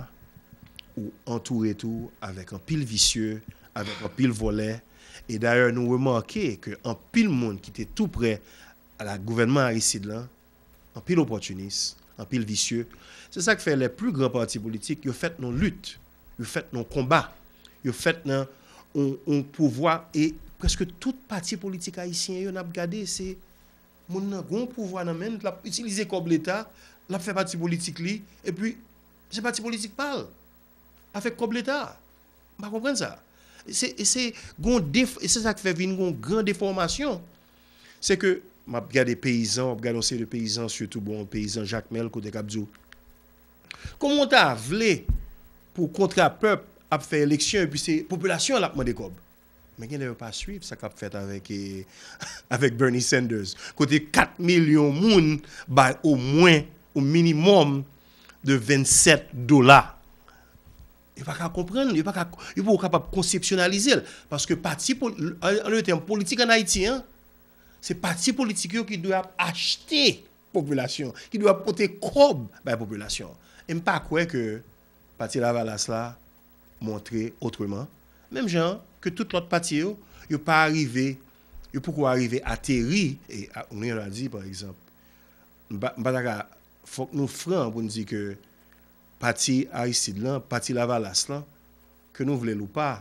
ou antoure tou avèk anpil visye, avèk anpil vòlè. E dayè, nou remake ke anpil moun ki te tou prè a la gouvènman Aristide lan, anpil opòtinis, anpil visye. Se sa k fè les plus grands partis politiques, yo fèt nan lit, yo fèt nan konba, yo fèt nan yon, yon pouvwa, e prèske tout pati politik ayisyen yo, n ap gade, se moun nan gen yon pouvwa nan men l, l ap itilize kòb leta, l ap fè pati politik li, epi se pati politik pa l, avèk kòb leta. M pa konprann sa. Se, se gon def, e se sa k fè vin gon gran defòmasyon. Se ke m ap gade peyizan, w ap gade yon seri de peyizan, sitou bon, peyizan Jakmèl, kote k ap di w, kòman w ta vle pou kontra pèp ap fè eleksyon epi se popilasyon an l ap mande kòb? Men genlè yo pa swiv sa k ap fèt avèk, e, avèk Bernie Sanders. Kote kat milyon moun bay omwen, o minimòm, de vennsèt dola. Yo pa ka konprann, yo pa ka, yo poko kapab konsepsyonalize l. Paske pati, an, an de tèm, politik ann Ayiti an, se pati politik yo ki dwe ap achte popilasyon, ki dwe ap pote kòb bay popilasyon. E m pa kwè ke pati Lavalas la montre otreman. Menm jan ke tout lòt pati yo, yo pa rive, yo poko arive ateri, e a, nou gen dwa di, pa egzanp, m pa, m pa ta ka, fòk nou fran pou n di ke pati Aristide lan, pati Lavalas lan, ke nou vle l ou pa,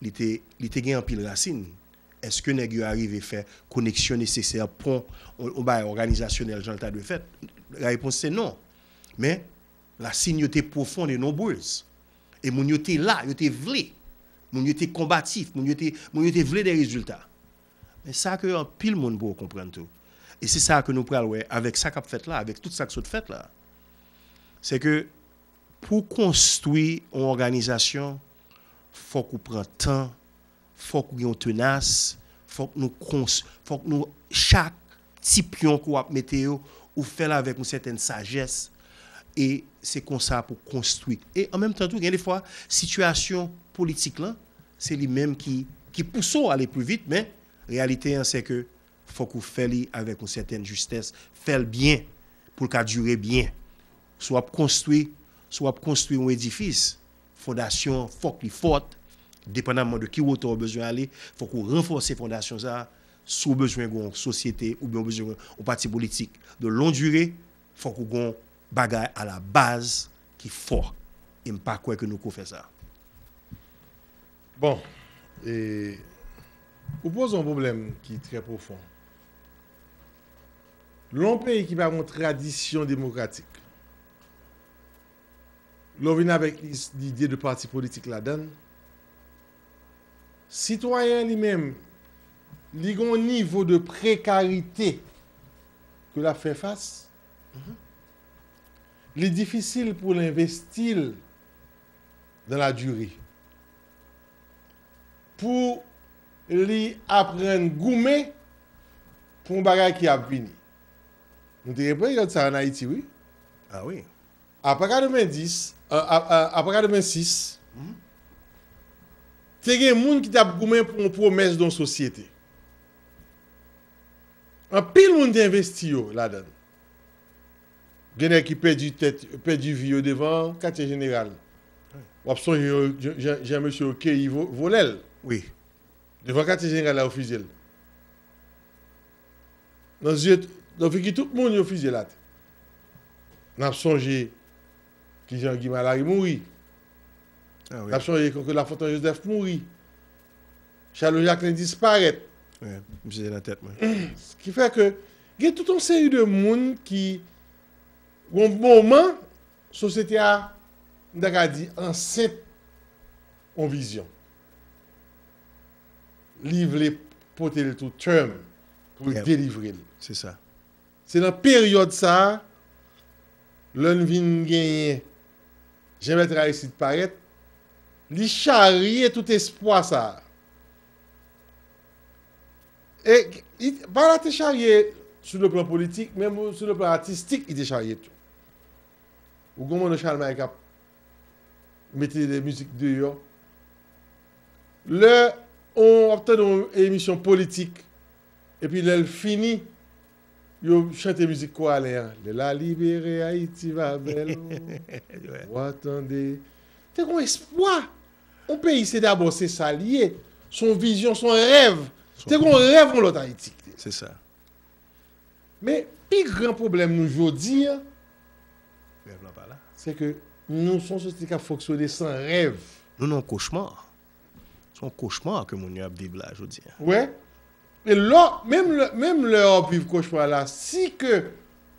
li te, li te gen anpil rasin. Èske nèg yo arive fè koneksyon nesesè, pon, yon, yon bagay òganizasyonèl jan l ta dwe fèt? Larepons se non. Men, rasin yo te pwofon e nonbrez. E moun yo te la, yo te vle. Moun yo te konbatif, moun yo te, moun yo te vle de rezilta. Men sa ke anpil moun poko konprann tou. E se sa ke nou pral wè avèk sa k ap fèt la, avèk tout sa k sot fèt la. Se ke pou konstwi yon òganizasyon, fòk ou pran tan, fòk ou gen yon tenas, fòk nou kons, fòk nou, chak ti pyon ke w ap mete yo, ou fè l avèk yon sètèn sajès, e se konsa pou konstwi. E an menm tan tou, gen de fwa, sitiyasyon politik lan, se li menm ki, ki pouse w ale pli vit, men reyalite an, se ke fòk ou fè li avèk yon sètèn jistès, fè l byen, pou l ka dire byen. Si w ap konstwi, si w ap konstwi yon edifis, fondasyon an fòk li fòt, depandaman de ki wotè w bezwen ale, fòk ou ranfòse fondasyon sa a. Si w bezwen gen yon sosyete oubyen w bezwen gen yon pati politik de longue durée, fòk ou gen yon bagay a la baz ki fò. E m pa kwè ke nou ko fè sa. Bon, e, ou poze yon pwoblèm ki trè pwofon. Lè yon peyi ki pa gen yon tradisyon demokratik, lè w vin avèk lis- lide de pati politik ladan l, sitwayen an li menm, li gen yon nivo de prekarite ke l ap fè fas, li difisil pou l envesti l dans la durée. Pou li aprann goumen pou yon bagay ki ap vini. Nou te gen peryòd sa ann Ayiti, wi. Ah wi. Apre katrevenndis, a- a- a- apre katrevensis, te gen moun ki t ap goumen pou yon pwomès de yon sosyete. Anpil moun te envesti yo ladan l. Gen nèg ki pèdi tèt, pèdi vi yo devan katye jeneral. W ap sonje yo, jan, jan, jan mesye yo keyi vo- volè l. Wi. Devan katye jeneral la, yo fizye l. Nan zye, nan figi tout moun, yo fizye l atè. N ap sonje kijan Guy Malary mouri. Ah N ap wi. sonje ke Lafontan Joseph mouri. Charlot Jacquelin disparèt. Wi, misye nan tèt mwen. Ki fè ke gen tout yon seri de moun ki, yon moman, sosyete a, m ta ka di, ansent yon vizyon. Li vle pote l to term pou l Yep. delivre l. Se sa. Se nan peryòd sa a, lè n vin genyen Jean Bertrand Aristide parèt, li charye tout espwa sa a. E li, pa la te charye sou le plan politik, men sou le plan atistik, li te charye tou. Ou gen Manno Chalmay k ap mete de mizik deyò. Lè on w ap tande yon emisyon politik, epi lè l fini, yo chante mizik Koralen an. Lè la libere, Ayiti va bèl. Ou a tande. Te gen espwa. Yon peyi, se dabò, se sa l ye. Se yon vizyon, se yon rèv. Te gen yon rèv, yon lòt Ayiti. Se sa. Men, pi gran pwoblèm nou jodi a, Rèv lan pa la. Se ke nou se yon sosyete k ap fonksyone san rèv. Nou nan yon kochma. Se yon kochma ke moun yo ap viv la jodi a. Wè. E lò, menm lè, menm lè w ap viv kochma la, si ke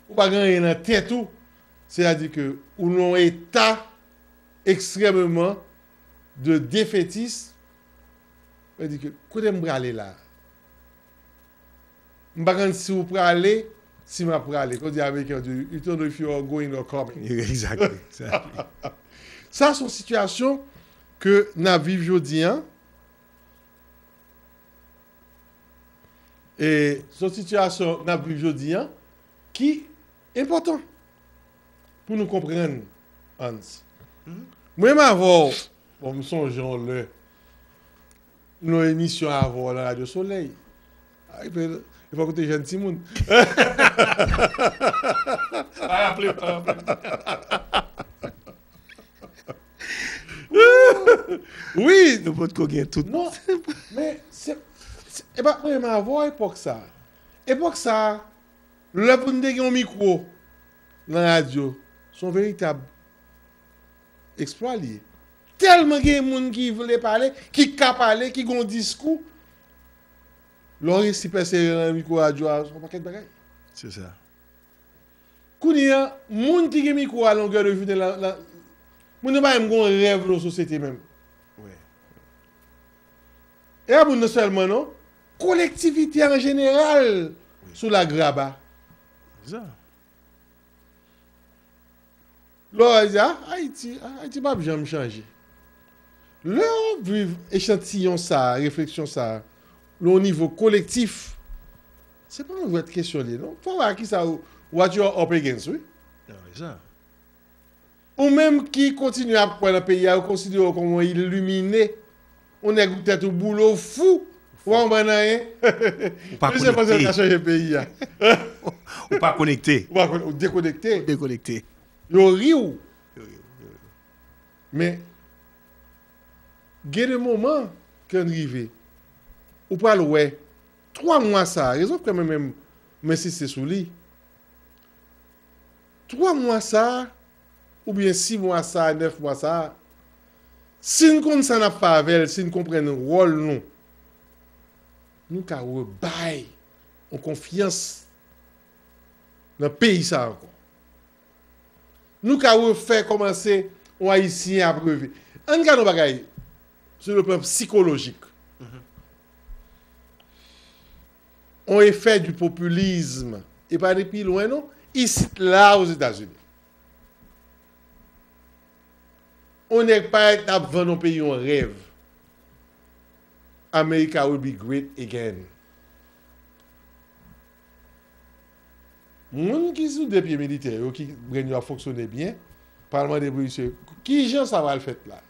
ou pa gen anyen nan tèt ou, sètadi ke ou nan yon eta ekstrèmeman de defetis, ou di ke kote m prale la? M pa konn si w prale, si m ap prale. Kon di Ameriken yo di, you don't know if you are going or coming. Exactly. Exactly. Sa se yon sitiyasyon ke n ap viv jodi a. E se yon sitiyasyon n ap viv jodi a ki enpòtan pou nou konprann, Hans. Mwen menm avè w, bon, m sonje yon lè, nou nan emisyon avè w nan Radyo Solèy. Ay, pe, e fòk ou te jèn timoun. Pa raple, pa raple. Wi. Nou potko gen tout. Non, men se, se e pa mwen menm avè w epòk sa. Epòk sa, lè pou n te gen yon mikwo nan radyo, se yon veritab eksplwa li ye. Tèlman gen moun ki vle pale, ki ka pale, ki gen yon diskou. Lè w resi pèse nan mikwo radyo a, se yon pakèt bagay. Se sa. Kounye a, moun ki gen mikwo a longè de jounen la, la, moun nan pa menm gen yon rèv nan sosyete menm. Wi. E pa moun nan sèlman non, kolektivite an jeneral sou lagraba. Se sa. Lè w di, ah, Ayiti, ah, Ayiti p ap janm chanje. Lè w ap viv echantiyon sa a, refleksyon sa a, nan yon nivo kolektif, se pa yon jwèt kesyon li ye, non. Fò w wè a kisa ou, what you are up against, wi. Nan, se sa. Ou menm ki kontinye ap kwè nan peyi a, yo konsidere w kòm yon ilimine, yon nèg ou tèt ou boule, ou fou. Ou pa konprann anyen. Ou pa konekte. Ou pa konekte. Ou pa konekte. Ou dekonekte. Ou dekonekte. Yo ri w. Men, gen de moman ke n rive, ou pral wè, twa mwa sa a, rezon k fè mwen menm m ensiste sou li, twa mwa sa a, oubyen sis mwa sa a, nèf mwa sa a, si n konn sa n ap fè avè l, si n konprann wòl nou, nou ka rebay yon konfyans nan peyi sa a ankò. Nou ka refè kòmanse yon Ayisyen ap reve. Ann gade yon bagay sou le plan sikolojik. On effet du populisme. E pa ni pi lwen non. Isit la Ozetazini. On nèg parèt ap vann yon peyi yon rèv. America will be great again. Moun ki sou de pye militè yo, ki brenn yo ap fonksyone byen, pral mande pou misye, kijan sa pral fèt la?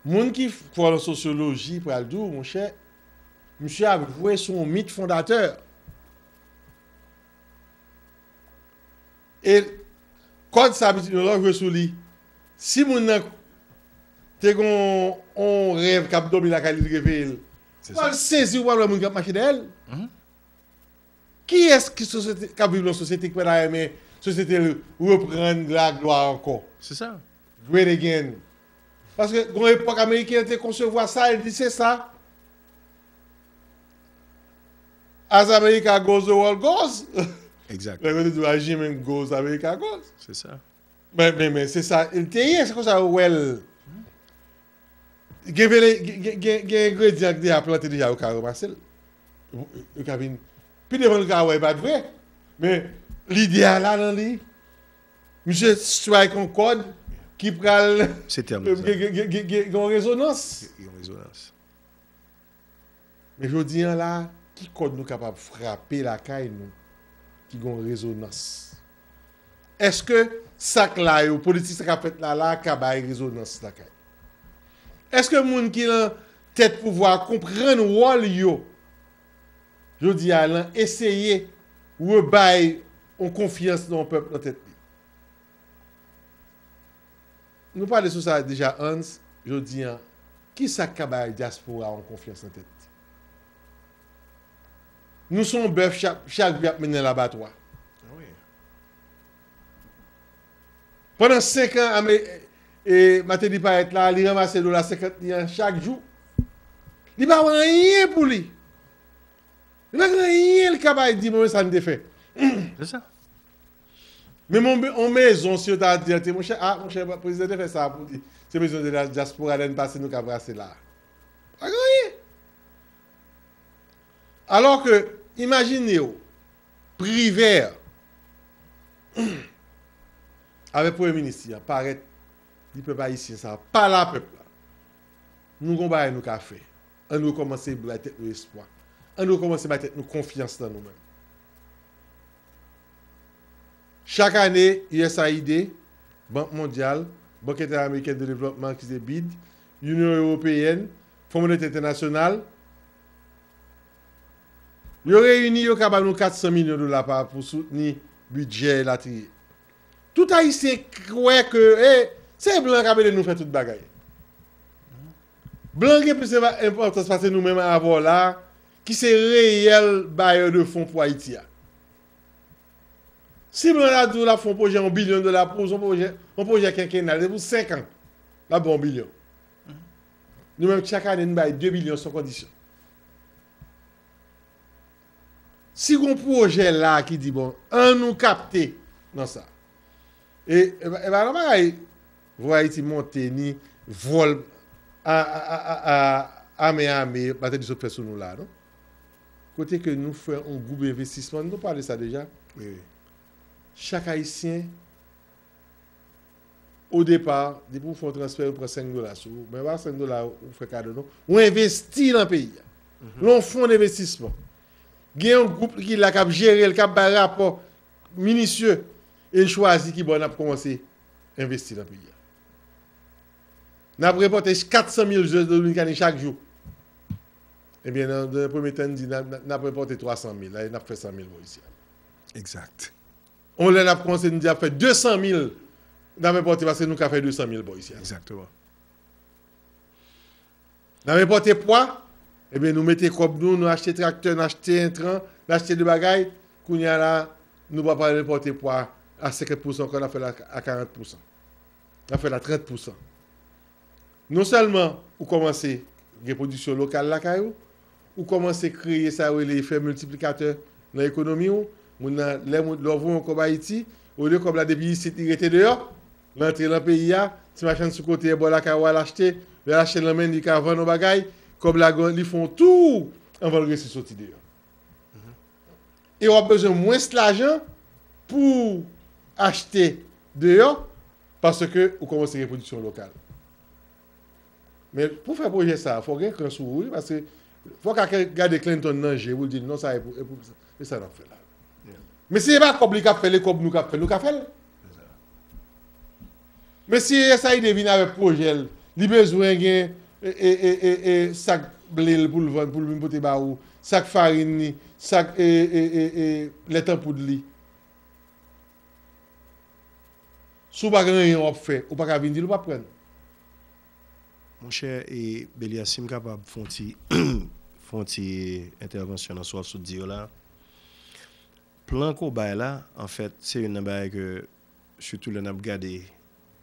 Moun ki kwè nan sosyoloji pral di w, monchè, misye ap jwe sou yon mit fondatè. E kòd sa pitit nou la jwe sou li. Si moun nan te gon on rèv k ap dòmi lakay li, li reveye l. Ou pral sezi, ou pral wè moun k ap mache dèyè l. Kiyès ki sosyete, k ap viv nan sosyete ki pa ta renmen sosyete l reprann laglwa ankò? Se sa. Great again. Paske gon epòk Ameriken te konsevwa sa, e di se sa. As America goes, the world goes. Exact. Lè yo te di as human goes, America goes. Se sa. Men, men, men se sa, li te ye, se konsa yo wè l. Gen vele, gen, gen, gen, gen engredyan ki deja plante deja, yo ka ranmase l. Yo ka vin. Pi devan nou ka wè, e pa t vre. Men lide a la nan li. Misye strike yon kòd ki pral. Se tèm gen, gen, gen, gen, gen, gen yon rezonans. Gen yon rezonans. Men jodi an la, ki kòd nou kapab frape lakay nou ki gen yon rezonans? Èske sa k la yo, politik sa k ap fèt la la, ka bay rezonans lakay? Èske moun ki nan tèt pouvwa a konprann wòl yo jodi a nan eseye rebay yon konfyans nan yon pèp nan tèt li? Nou pale sou sa deja, Hans, jodi an, kisa k ka bay dyaspora a yon konfyans nan tèt li? Nou se yon bèf chak, chak jou y ap mennen l abatwa. Pandan senk an, Ame-, e, Martelly parèt la, li ranmase dola senkant li an chak jou. Li pa wè anyen pou li. Li pa gen anyen li ka bay di, bon, men sa n te fè. Se sa. Men mon, on mezon, si yo ta di, te, monchè, a, monchè, prezidan te fè sa pou li. Se mezon de la dyaspora, lè n pase, nou ka brase la. Pa gen anyen. Alò ke, imajine w, Privè, avèk premye minis li an, parèt, di pèp ayisyen sa, pale a pèp la. Nou gon bagay nou ka fè. Ann rekòmanse bay tèt nou espwa. Ann rekòmanse bay tèt nou konfyans nan nou menm. Chak ane, U S A I D, Bank Mondyal, Bank Entèamerikèn de Devlopman ki se bid, Inyon Ewopeyèn, Fon Monetè Entènasyonal, yo reyini, yo ka ba nou kat san milyon dola pa pou soutni bidjè elatriye. Tout Ayisyen kwè ke, e, se blan k ap ede nou fè tout bagay. Blan gen plis enpòtans pase nou menm avè w la, ki se reyèl bayè de fon pou Ayiti a. Si blan la di w l ap fè yon pwojè yon bilyon dola pou w, se yon pwojè, yon pwojè kenkenal, se pou senk an, l ap ba w yon bilyon. Nou menm, chak ane, nou bay de bilyon san kondisyon. Si gon pwojè la ki di, bon, ann nou kapte nan sa. E, e, e pa nan bagay Voye Ayiti monte ni vòl a, a, a, a, a, ame, ame, Martelly sot fè sou nou la, non? Kote ke nou fè yon gwoup envestisman, nou pale sa deja. Wi, wi. Chak Ayisyen, o depa, depi w fè yon transfè, yo pran senk dola sou ou. Men pa senk dola ou fè kado, non. Ou envesti nan peyi a. Nan yon fon envestisman. Gen yon gwoup ki la k ap jere l, k ap bay rapò minisye, e l chwazi ki bò n ap kòmanse envesti nan peyi a. N ap enpòte kat san mil dola Dominikani chak jou. Ebyen, nan, nan premye tan, n di n ap, n ap enpòte twa san mil, la, n ap fè san mil bò isi a. Exact. On lè n ap kòmanse, n di ap fè de san mil, n ap enpòte paske nou ka fè de san mil bò isi a. Exactement. N ap enpòte pwa, ebyen, nou mete kòb nou, nou achte traktè, nou achte entran, nou achte de bagay, kounye a la, nou pa pral enpòte pwa a senkant pousan ankò, n ap fè l a karant pousan. N ap fè l a trant pousan. Non sèlman ou kòmanse gen pwodiksyon lokal lakay ou, ou kòmanse kreye sa yo rele efè miltiplikatè nan ekonomi w. Moun nan, lè moun, lè w voye yon kòb Ayiti, olye kòb la depi isit li rete deyò, l antre nan peyi a, ti machann sou kote bò lakay ou al achte, lè l achte l nan men li ka vann yon bagay, kòb la li fè yon tou anvan l resi soti deyò. E w ap bezwen mwens lajan pou w achte deyò, paske ou kòmanse gen pwodiksyon lokal. Men pou fè pwojè sa a, fò w gen kran sou ou wi, paske fò w ka gade Clinton nan je pou l di l non, sa e pou, e pou, e sa n ap fè la. Men si se pa kòb li k ap fè l, e kòb nou k ap fè l, nou ka fè l. Men si U S A I D vin avèk pwojè l, li bezwen gen e, e, e, e, e, sak ble l pou l vann, pou l vin pote ba ou, sak farin li, sak e, e, e, e, lèt an poud li. Si w pa gen anyen w ap fè, ou pa ka vin di l ou p ap pran. Monchè, e Belias, si m kapab fè yon ti, fè yon ti entèvansyon nan sa w sot di yo la. Plan ke w bay la, anfèt, se youn nan bagay ke, sitou lè n ap gade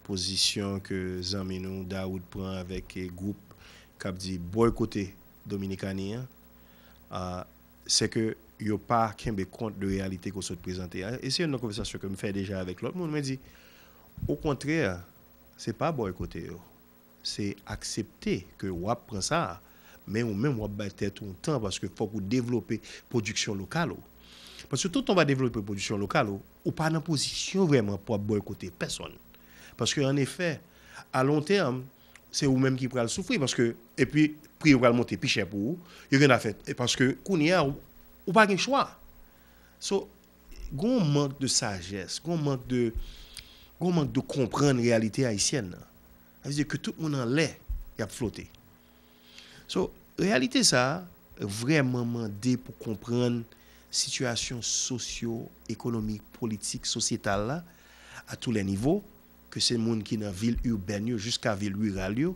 pozisyon ke zanmi nou Dahoud pran avèk gwoup k ap di bòykote Dominikani an, se ke yo pa kenbe kont de reyalite ke w sot prezante a. E se youn nan konvèsasyon ke m fè deja avèk lòt moun. Mwen di, okontrè, se pa bòykote yo. Se aksepte ke w ap pran sa, men ou menm w ap bay tèt ou yon tan paske fòk ou devlope pwodiksyon lokal ou. Paske tout tan w pa devlope pwodiksyon lokal ou, ou pa nan pozisyon vrèman pou w ap bòykote pèsonn. Paske an efè, a lon tèm, se ou menm ki pral soufri paske, epi pri yo pral monte pi chè pou ou, yo gen afè, paske kounye a, ou, ou pa gen chwa. So, gon mank de sajès, gon mank de, gon mank de konprann reyalite ayisyèn nan. Sa vle di ke tout moun anlè, y ap flote. So, reyalite sa a vrèman mande pou konprann sitiyasyon sosyo-ekonomik, politik, sosyetal la, a tou lè nivo, ke se moun ki nan vil ibèn yo jiska vil riral yo,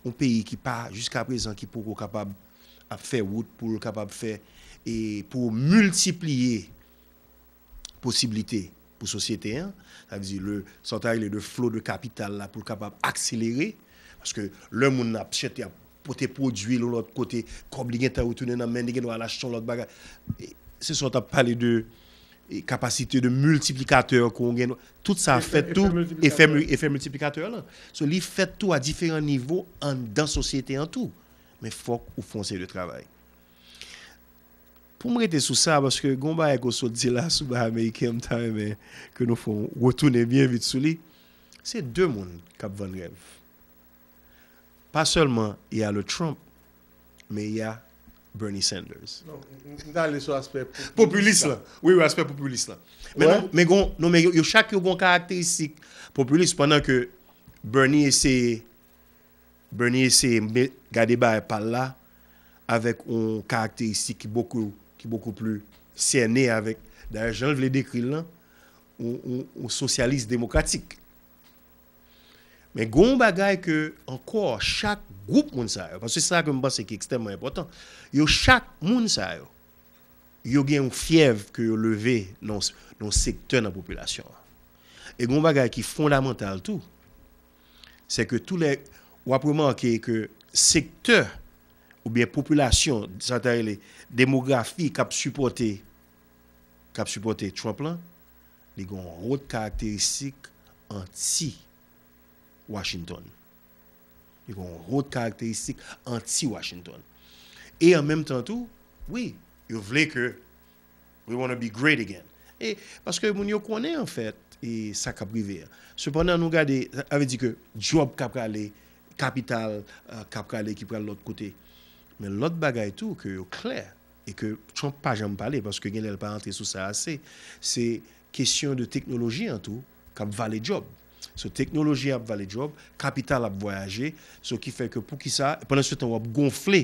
yon peyi ki pa, jiska prezan, ki poko kapab ap fè wout pou l kapab fè, e pou miltipliye posiblite pou sosyete an, sa vle di le, sa w ta rele le flo de kapital la pou l kapab akselere, paske lè moun nan ap chèche ap pote pwodui l yon lòt kote, kòb li gentan retounen nan men li, gen dwa al achte yon lòt bagay. E, se sa w t ap pale de e, kapasite de miltiplikatè ke w gen, tout sa fèt tou, efè, efè miltiplikatè lan. So, li fèt tou a diferan nivo anndan sosyete an tou. Men fòk ou fè yon seri de travay. Pou m rete sou sa, paske gon bagay ke w sot di la sou bagay ameriken, m ta renmen ke nou fè yon retounen byen vit sou li. Se de moun k ap vann rèv. Pa sèlman y a le Trump, men y a Bernie Sanders. Non, m, m, m ta ale sou aspè popilis lan. Wi, wi, aspè popilis lan. Men non, men gon, non, men yo, yo chak yo gon karakteristik popilis, pandan ke Bernie eseye, Bernie eseye me-, gade bagay pa l la avèk yon karakteristik ki bokou, ki bokou pli sène avèk, dayè, jan l vle dekri l lan, yon, yon, yon sosyalis demokratik. Men gon yon bagay ke, ankò, chak gwoup moun sa yo, paske se sa ke m panse ki ekstrèmman enpòtan, yo chak moun sa yo, yo gen yon fyèv ke yo leve nan, nan yon sektè nan popilasyon an. E gon yon bagay ki fondamantal tou, se ke tou lè, w ap remake ke sektè oubyen popilasyon, sa ta rele demografi k ap sipòte, k ap sipòte Trump lan, li gen yon wòt karakteristik anti Washington. Li gen yon wòt karakteristik anti Washington. E an menm tan tou, wi, yo vle ke we wanna be great again. E paske moun yo konnen anfèt e sa k ap rive a. Sepandan, nou gade, sa vle di ke djòb k ap prale, kapital, e, k ap prale, ki pral lòt kote. Men lòt bagay tou ke yo klè, e ke Trump pa janm pale, paske gen lè l pa antre sou sa ase, se kesyon de teknoloji an tou k ap vale djòb. So, teknoloji ap vale djòb, kapital ap vwayaje, so ki fè ke poukisa, pandan se tan w ap gonfle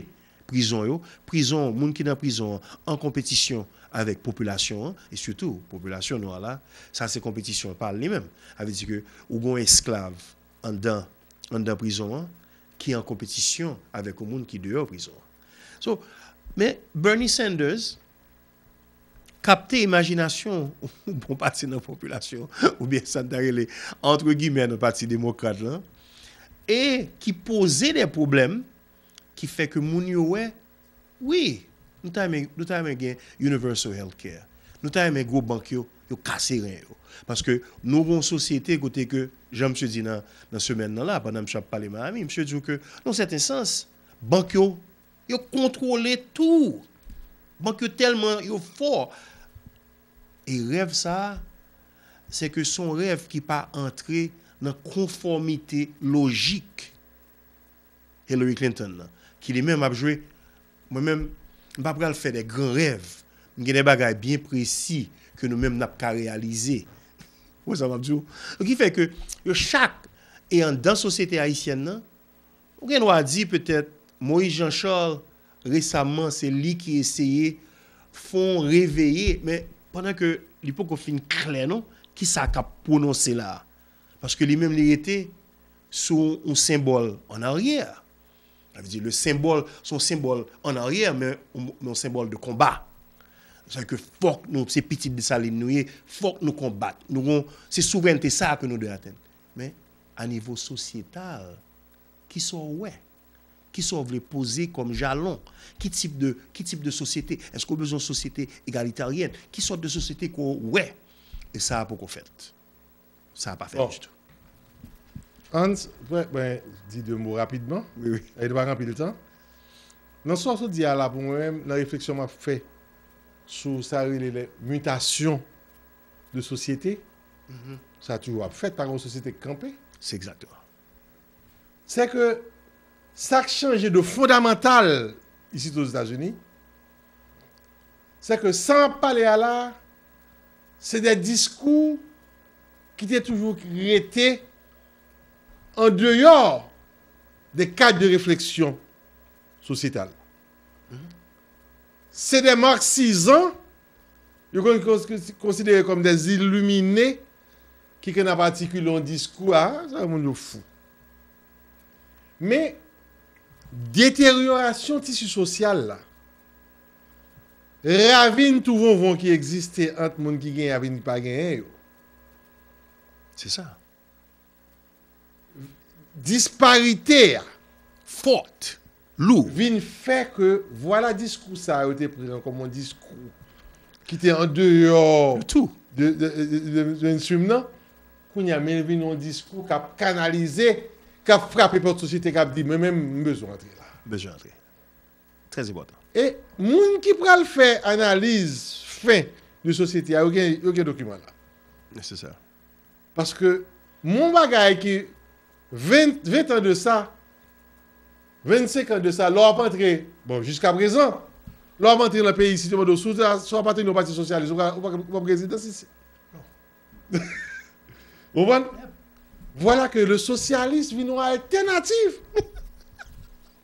prizon yo, prizon, moun ki nan prizon an, an konpetisyon avèk popilasyon an, e sitou popilasyon nwa la, sa se konpetisyon pa l li menm. Sa vle di ke ou gon esklav anndan, anndan prizon an, ki an konpetisyon avèk yon moun ki deyò prizon an. So, men Bernie Sanders, kapte imajinasyon yon bon pati nan popilasyon, oubyen sa n ta rele, antre gimè, nan pati demokrat lan, e ki poze de pwoblèm ki fè ke moun yo wè, wi, nou ta renmen, nou ta renmen gen universal health care. Nou ta renmen gwo bank yo, yo kase ren yo. Paske nou gon sosyete kote ke, jan misye di nan, nan semèn nan la, pandan misye ap pale Miami, misye di w ke, nan sèten sans, bank yo, yo kontwole tou. Bank yo tèlman yo fò. E rèv sa a, se ke se yon rèv ki pa antre nan konfòmite lojik Hillary Clinton nan, ki li menm ap jwe, mwen menm, m pa pral fè de gran rèv. M gen de bagay byen presi ke nou menm n ap ka reyalize. Ou wè sa m ap di w? Donk, ki fè ke yo chak, e anndan sosyete ayisyèn nan, ou gen dwa di petèt Moïse Jean Charles, resaman, se li ki eseye fè yon reveye, men pandan ke li poko fin klè non, kisa k ap pwononse la a. Paske li menm li rete sou yon senbòl an aryè. Sa vle di, le senbòl, se yon senbòl an aryè, men yon, men yon senbòl de konba. Sa vle di ke fòk nou, se pitit Desalin nou ye, fòk nou konbat. Nou gon, se souvrènte sa a ke nou dwe atenn. Men, a nivo sosyetal, kisa w wè? Kisa w vle poze kòm jalon? Ki tip de, ki tip de sosyete? Èske w bezwen yon sosyete egalitaryèn? Ki sòt de sosyete ke w wè? E sa a poko fèt. Sa a pa fèt ditou. Hans, mwen, mwen di de mo rapidman. Wi, wi. E nou pa gen anpil tan. Nan sa w sot di a la, pou mwen menm, nan refleksyon m ap fè sou sa yo rele le mutation de sosyete, sa toujou ap fèt, pa gen yon sosyete k kanpe. Se egzakteman. Se ke sa k chanje de fondamantal isit Ozetazini, se ke sa m ap pale a la, se de diskou ki te toujou rete an deyò de kad de refleksyon sosyetal. Se de maksizan yo konn konsidere kòm de ilimine ki konn ap atikile yon diskou a, sa moun yo fou. Men, deteryorasyon tisi sosyal la, ravin tou vonvon ki egziste ant moun ki genyen avèk ki pa genyen yo. Se sa. Disparite a fòt, lou. Vin fè ke, vwala diskou sa yo te pran kòm yon diskou ki te andeyò de, de, de, de, de mainstream nan, kounye a, men vin yon diskou k ap kanalize, k ap frape pòt sosyete, k ap di, mwen menm, m bezwen antre la. Bezwen antre. Trè enpòtan. E moun ki pral fè analiz fen de sosyete a, yo gen, yo gen dokiman la. Nesesè. Paske, yon bagay ki ven, ven tan de sa, vennsenk an de sa, lè w ap antre, bon, jiskaprezan, lè w ap antre nan peyi, si yo mande w si w, si w apateni yon pati sosyalis, ou pa, ou pa, ou pa prezidan, si, si. Ou konprann? Vwala ke le sosyalis vin yon altènativ.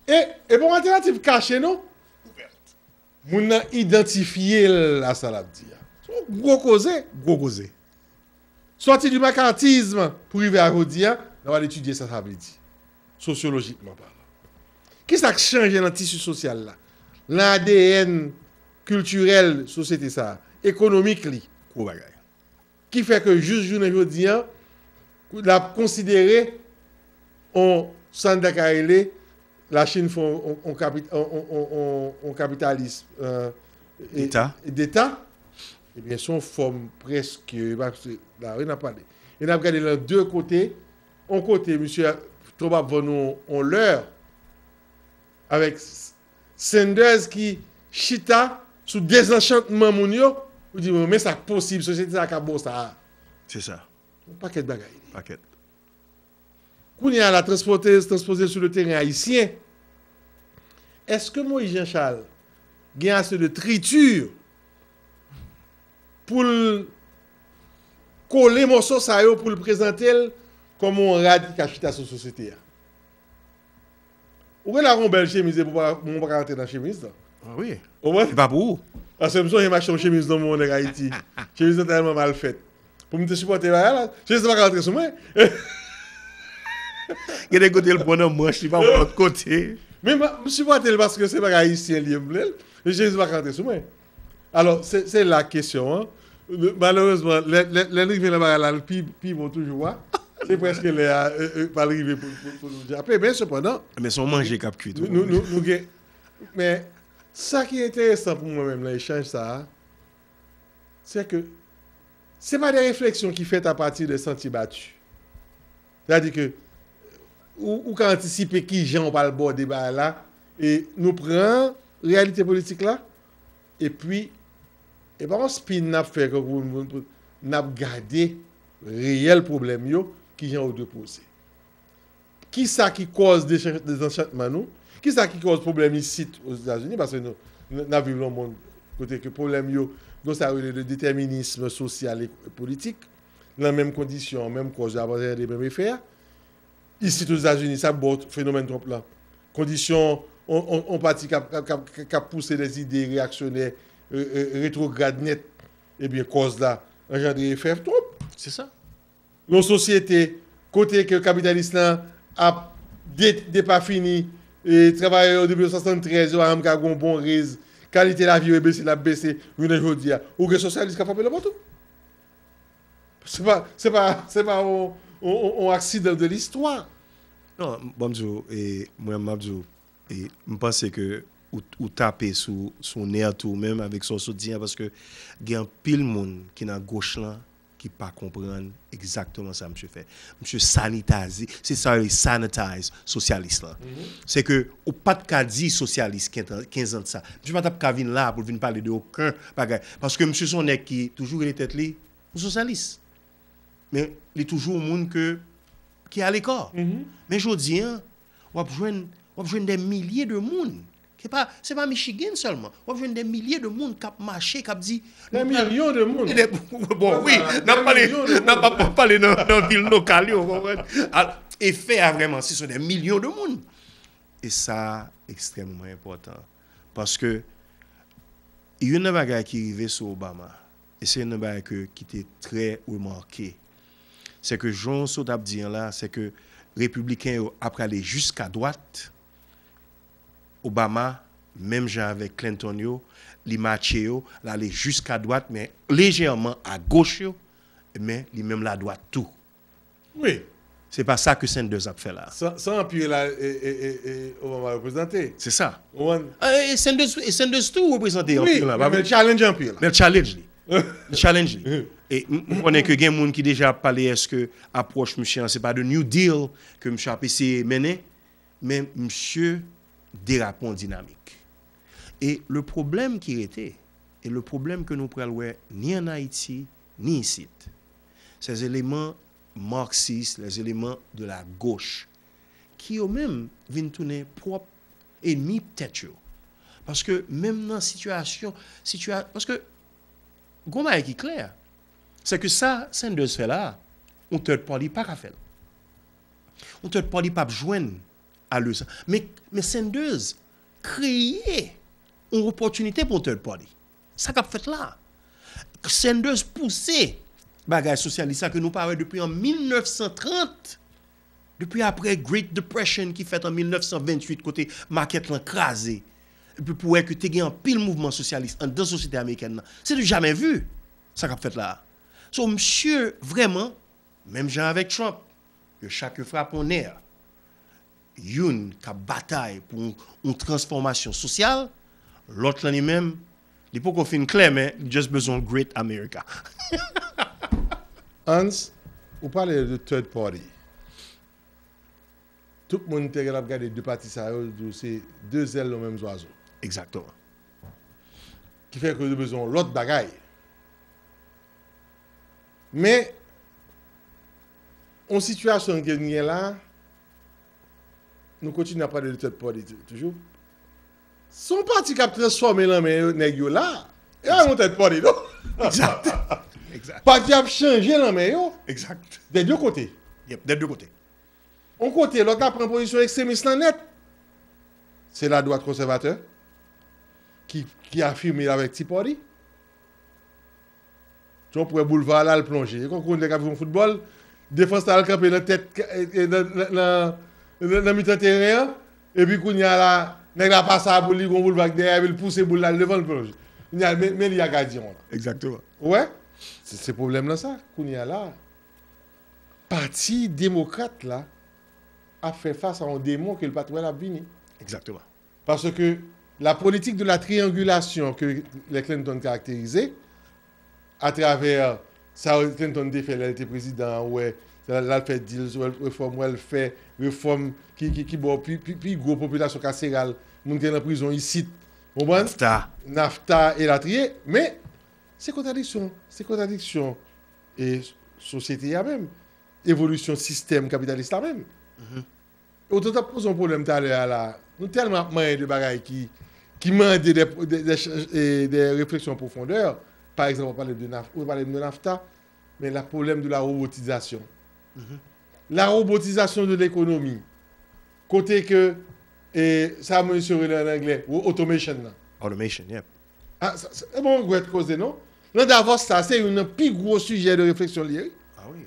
E, e pa yon altènativ kache, non. Moun nan idantifye l a sa l ap di a. Se yon gwo koze. Gwo koze. Sòti di makartizm pou rive a jodi a, n ap al etidye sa sa vle di. Sosyolojikman palan. Kisa k chanje nan tisi sosyal la? Nan A D N kiltirèl sosyete sa a, ekonomik li. Gwo bagay. Ki fè ke jis jounen jodi a, l ap konsidere on, sa n ta ka rele, Lachin fè on, on, on kapit-, on, on, on, on, on kapitalis, euh, e, Deta. Deta, ebyen, se yon fòm prèske, e pa se la, wi, n ap pale. E n ap gade nan de kote, on kote, misye Trump ap vann nou on lè, avèk S-, Sanders ki chita sou dezanchantman moun yo, ou di, men sa k posib, sosyete sa a ka bon sa a. Se sa. Yon pakèt bagay. Pakèt. Kounye a la, transpoze, transpoze sou le teren ayisyen. Èske Moïse Jean Charles gen ase de triti pou l kole mòso sa yo, pou l prezante l kòm yon rad ki ka chita sou sosyete a. Ou gen la yon bèl chemiz epi ou pa, ou pa ka rantre nan chemiz lan. Ah wi. Ou konprann? Li pa pou ou. Paske m sonje m achte yon chemiz nan yon nèg Ayiti. Chemiz lan tèlman mal fèt. Pou m te sipòte bagay la, chemiz lan pa ka rantre sou mwen. Gen de kote l pran nan manch, li pa pran lòt kote. Men m, m sipòte l paske se bagay ayisyen li ye, m vle l. Men chemiz lan pa ka rantre sou mwen. Alò, se, se la kesyon an. Malerezman, lè, lè, lè n rive nan bagay la, l pi, pi bon toujou a. Se prèske lè a, e, e, pral rive pou, pou, pou nou djape. Men sepandan, men se yon manje k ap kuit, nou, nou, nou, nou gen, men sa ki enteresan pou mwen menm nan echanj sa a, se ke se pa de refleksyon ki fèt apati de sentiy bati. Sètadi ke ou, ou ka antisipe ki jan ou pral bòde bagay la, e nou pran reyalite politik la, epi, e pa yon spin n ap fè, n ap gade reyèl pwoblèm yo, ki jan yo dwe poze. Kisa ki kòz dechan-, dezanchantman nou? Kisa ki kòz pwoblèm isit Ozetazini? Paske nou, n-, n ap viv nan yon mond kote ke pwoblèm yo, gen sa yo rele de detèminism sosyal e politik, nan menm kondisyon, menm kòz yo ap antrene menm efè a. Isit Ozetazini, sa k ba w fenomèn Trump lan. Kondisyon, on, on, on pati k ap, k ap, k ap, k ap pouse de zide reyaksyonè, e, e, retwograd nèt, ebyen, kòz la anjandre efè Trump. Se sa. Yon sosyete kote ke kapitalis lan ap de-, depafini, e, travayè yo depi swasanntrèz, yo pa janm ka gen yon bon rez, kalite lavi yo bese, l ap bese, jounen jodi a. Ou gen sosyalis k ap frape nan pòt ou. Se pa, se pa, se pa yon, yon, yon, yon aksidan de listwa. Non, bon, m di w, e, mwen, m ap di w, e, m panse ke ou, ou tape sou, sou nè tou menm avèk sa w sot di a, paske gen anpil moun ki nan goch lan ki pa konprann egzakteman sa misye fè. Misye sanitize, se sa yo rele sanitize sosyalis lan. Se ke ou pa t ka di sosyalis kenz an, kenz an de sa. Misye pa t ap ka vin la pou l vin pale de okenn bagay. Paske misye se yon nèg ki toujou rele tèt li yon sosyalis. Men li toujou yon moun ke, ki alekò. Men jodi a, w ap jwenn, w ap jwenn dè milye de moun. Se pa, se pa Michigan sèlman. W ap jwenn dè milye de moun k ap mache, k ap di, dè milyon de moun. Bon, wi, n ap pale, n ap ap pale nan, nan vil lokal yo, w konprann? Al, efè a vrèman, se, se dè milyon de moun. E sa ekstrèmman enpòtan. Paske youn nan bagay ki rive sou Obama, e se youn nan bagay ke, ki te trè remake, se ke jan w sot ap di an la, se ke repibliken yo ap prale jiska dwat, Obama, menm jan avèk Clinton yo, li matche yo, l ale jiska dwat, men lejèman agoch yo, men li menm l adwat tou. Wi. Se pa sa ke Sanders ap fè la. Sa, sa anpil la, e, e, e, e, Obama reprezante. Se sa. Ou konprann? E, e Sanders, e Sanders tou reprezante anpil la, pa vre? Wi, men l challenge anpil la. Men l challenge li. Li challenge li. E m, m konnen ke gen moun ki deja ap pale èske apwòch misye an, se pa de New Deal ke misye ap eseye mennen, men misye derape yon dinamik. E le pwoblèm ki rete, e le pwoblèm ke nou pral wè ni ann Ayiti, ni isit, ces éléments marxistes, les éléments de la gauche, ki yo menm vin tounen pwòp enmi tèt yo. Paske menm nan sitiyasyon, sitiya-, paske gon bagay ki klè, se ke sa Sanders fè la, yon third party pa ka fè l. Yon third party p ap jwenn ale sa. Men, men Sanders kreye yon opòtinite pou yon third party. Sa k ap fèt la. Sanders pouse bagay sosyalis sa ke nou pa wè depi an mil nèf san trant, depi aprè Great Depression ki fèt an mil nèf san venntuit kote makèt lan kraze. Epi pou wè ke te gen anpil mouvman sosyalis anndan sosyete amerikèn nan. Se du jamais vu, sa k ap fèt la. So, misye vrèman, menm jan avèk Trump, yo chak yo frape yon nè. Youn k ap batay pou yon, yon transfòmasyon sosyal, lòt lan li menm, li poko fin klè, men li just bezwen yon Great America. Hans, ou pale de third party. Tout moun te gen ap gade de pati sa yo, di w se de zèl yon menm zwazo. Egzakteman. Ki fè ke yo bezwen yon lòt bagay. Men, yon sitiyasyon ke n gen la, nou kontinye ap pale de third party tou-, toujou. Se yon pati k ap transfòme lanmen yo, nèg yo la. E pa yon third party, non? Egzakt. Egzakt. Pati ap chanje lanmen yo. Egzakt. Dè de kote. Yep, des deux côtés. On kote, lòt la pran pozisyon ekstremis lan nèt. Se ladwat konsèvatè ki, ki afime l avèk Tea Party. Trump wè boulva la, l plonje. E konkou nèg ap jwe yon foutbòl, defans la al kanpe nan tèt, e, e, nan, nan, nan, nan, nan mitan teren an, epi kounye a la, nèg la pase a boul, li gon boulva k dèyè, epi l pouse boul la, l devan, l plonje. Kounye a, men, men li a gadyen an. Exactement. Ou wè? Se, se pwoblèm nan sa. Kounye a la, pati demokrat la ap fè fas a yon demon ke l pa t wè l ap vini. Exactement. Parce que la politique de la triangulation que les Clinton caractérisait, à travers sa Clinton te fè lè l te prezidan an, wè, l al fè deals, wè, refòm, wè, l fè refòm ki, ki, ki ba w pi, pi, pi gwo popilasyon kaseral, moun ki nan prizon isit. Ou konprann? NAFTA. NAFTA elatriye, men se kontradiksyon, se kontradiksyon e sosyete a menm, evolisyon sistèm kapitalis la menm. Otan t ap poze yon pwoblèm talè a la, nou tèlman ap manyen de bagay ki, ki mande de, de, de, e, de refleksyon an pwofondè, pa egzanp, w pale de NAF, w pale de NAFTA, men la pwoblèm de la robotizasyon. La robotizasyon de lekonomi. Kote ke, e, sa mwen rele an anglè, automation nan. Automation, yep. Ah, sa, sa, e bon, gwèt koze, non? Nan Davos, sa, se youn nan pi gwo sijè de refleksyon li ye, wi. Ah wi.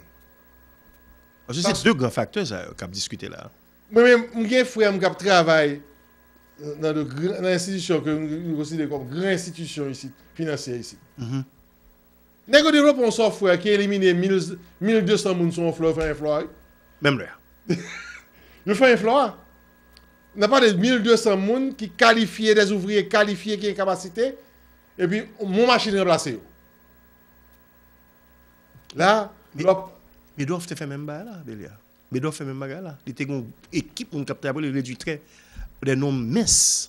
Paske se de gran faktè, sa yo, k ap diskite la. Mwen menm, m gen frè m k ap travay nan de gran, nan enstitisyon ke nou konsidere kòm gran enstitisyon isit, finansyè isit. Nèg yo devlope yon software ki elimine mil, mil de san moun sou yon flò, yo fè yon flò, wi. Menm lè. Yo fè yon flò. N ap pale de mil de san moun ki kalifye, des ouvriers qualifiés, ki gen kapasite, epi yon machin ranplase yo. La, Bedoff te fè menm bagay la, Belia. Bedoff fè menm bagay la. Li te gen yon ekip moun k ap travay pou li redui trè, de non mens.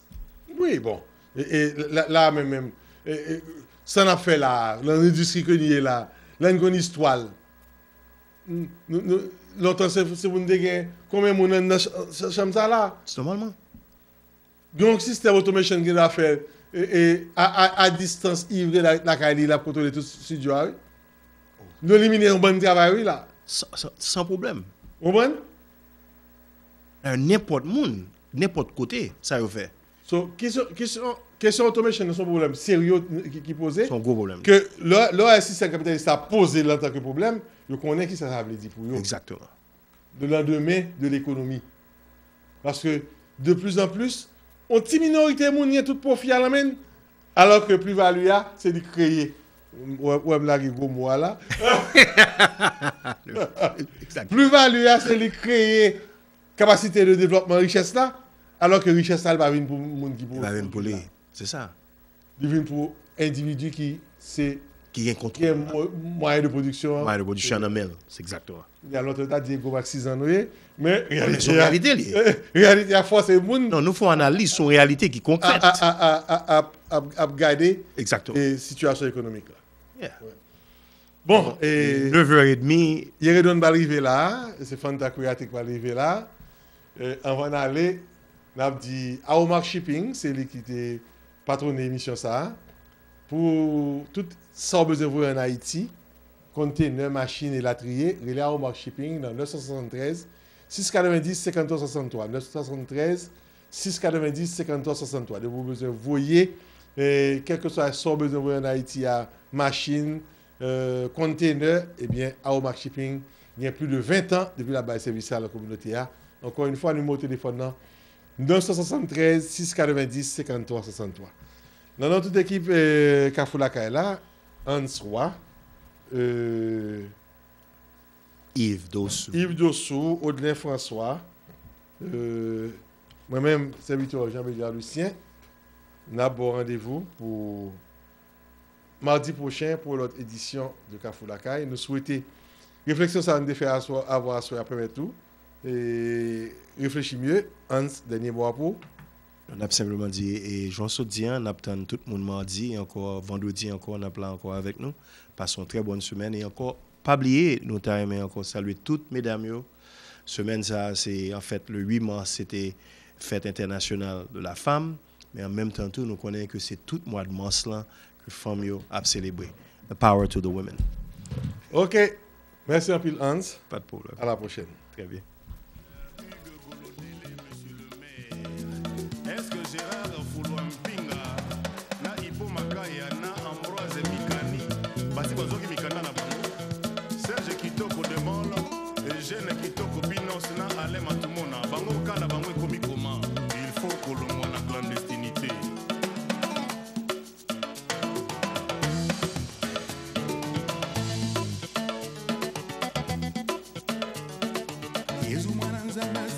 Wi, bon. E, e, la, la menm, menm, e, e, sa n ap fè la, nan endistri ke n ye la, la n konn istwa l. Nou, nou, lontan, se, se pou n te gen konbyen moun anndan ch-, ch-, chanm sa la? Se nòmalman. Gen yon sistèm automation ki ta fè, e, e, a, a, a distance, Yves rete lakay li, l ap kontwole tout studio a, wi. Nou elimine yon bann travay, wi, la. San, san, san pwoblèm. Ou konprann? Nenpòt moun, nenpòt kote, sa yo fè. So, kesyon, kesyon, kesyon automation nan se yon pwoblèm serye ki, ki poze. Se yon gwo pwoblèm. Ke lè, lè sistèm kapitalis la poze l antanke pwoblèm, yo konnen kisa sa vle di pou yo. Exactement. De lendemain de l'économie. Paske, de plus en plus, yon ti minorite moun gen tout pwofi a nan men l, alò ke pli vali a, se li k kreye. Ou wè, ou wè m lage gwo mo a la. Exact. Pli vali a, se li k kreye kapasite de devlòpman richès la, alò ke richès la, li pa vin pou moun ki pwodui la. Li pa vin pou li. Se sa. Li vin pou endividi ki se, ki gen kontwòl, ki gen mwayen de pwodiksyon an. Mwayen de pwodiksyon nan men l. Se egzakteman. Gen lontan yo ta di egwo maksizan nou ye, men reyalite a, se yon reyalite li ye. Reyalite a fòse moun. Non, nou fè yon analiz, se yon reyalite ki konkrèt. Ap, ap, ap, ap, ap, ap gade, egzakteman, e, sitiyasyon ekonomik la. Yeah. Bon, e, nev è edmi. Yeredon pral rive la, se Fanta Kouyaté k pral rive la. E, anvan n ale, n ap di Aromark Shipping, se li ki te patwone emisyon sa a. Pou tout sa w bezwen voye ann Ayiti, kontenè, machin, elatriye, rele Aromark Shipping nan nèf san swasanntrèz, sis katrevendis, senkanntwa swasanntwa, nèf san swasanntrèz, sis katrevendis, senkanntwa swasanntwa. Depi w bezwen voye, e, kèlkeswa sa w bezwen voye ann Ayiti a, machin, e, kontenè, ebyen, Aromark Shipping gen plis de ven tan depi l ap bay sèvis sa nan kominote a. Ankò yon fwa, nimewo telefòn nan, nèf san swasanntrèz, sis katrevendis, senkanntwa swasanntwa. Nan non tout ekip, e, Kafou Lakay la, Hans Roy, e, Yves Dossou. Yves Dossou, Audlin François, e, mwen menm, sèvitè Jean Béliard Lucien, n ap ba w randevou pou madi pwochen pou yon lòt edisyon de Kafou Lakay. Nou swete refleksyon sa a nou te fè aswè, avwa aswè a pèmèt ou, e, reflechi mye. Hans, dènye mo a pou ou. N ap senpleman di, e, jan w sot di an, n ap tann tout moun madi ankò, vandredi ankò, n ap la ankò avèk nou. Pase yon trè bòn semèn e ankò, pa bliye, nou ta renmen ankò salye tout medam yo. Semèn sa a, se, anfèt, le uit mas, se te fèt entènasyonal de la femme. Men an menm tan tou, nou konnen ke se tout mwa de mas lan ke fanm yo ap selebre. The power to the women. Ok. Mèsi anpil, Hans. Pas de problème. À la prochaine. Très bien. Est-ce que Gérard Fulwa Mpinga na Ipo Makaya na Ambroise Mikani basi bazwaki mikanda na bango? Serge Kitoko Demol, Eugène Kitoko Binos na Alain Matumona, bango kala bango ekomi koma? Il faut kolongwa na clandestinité. Yezu mwana Nzambe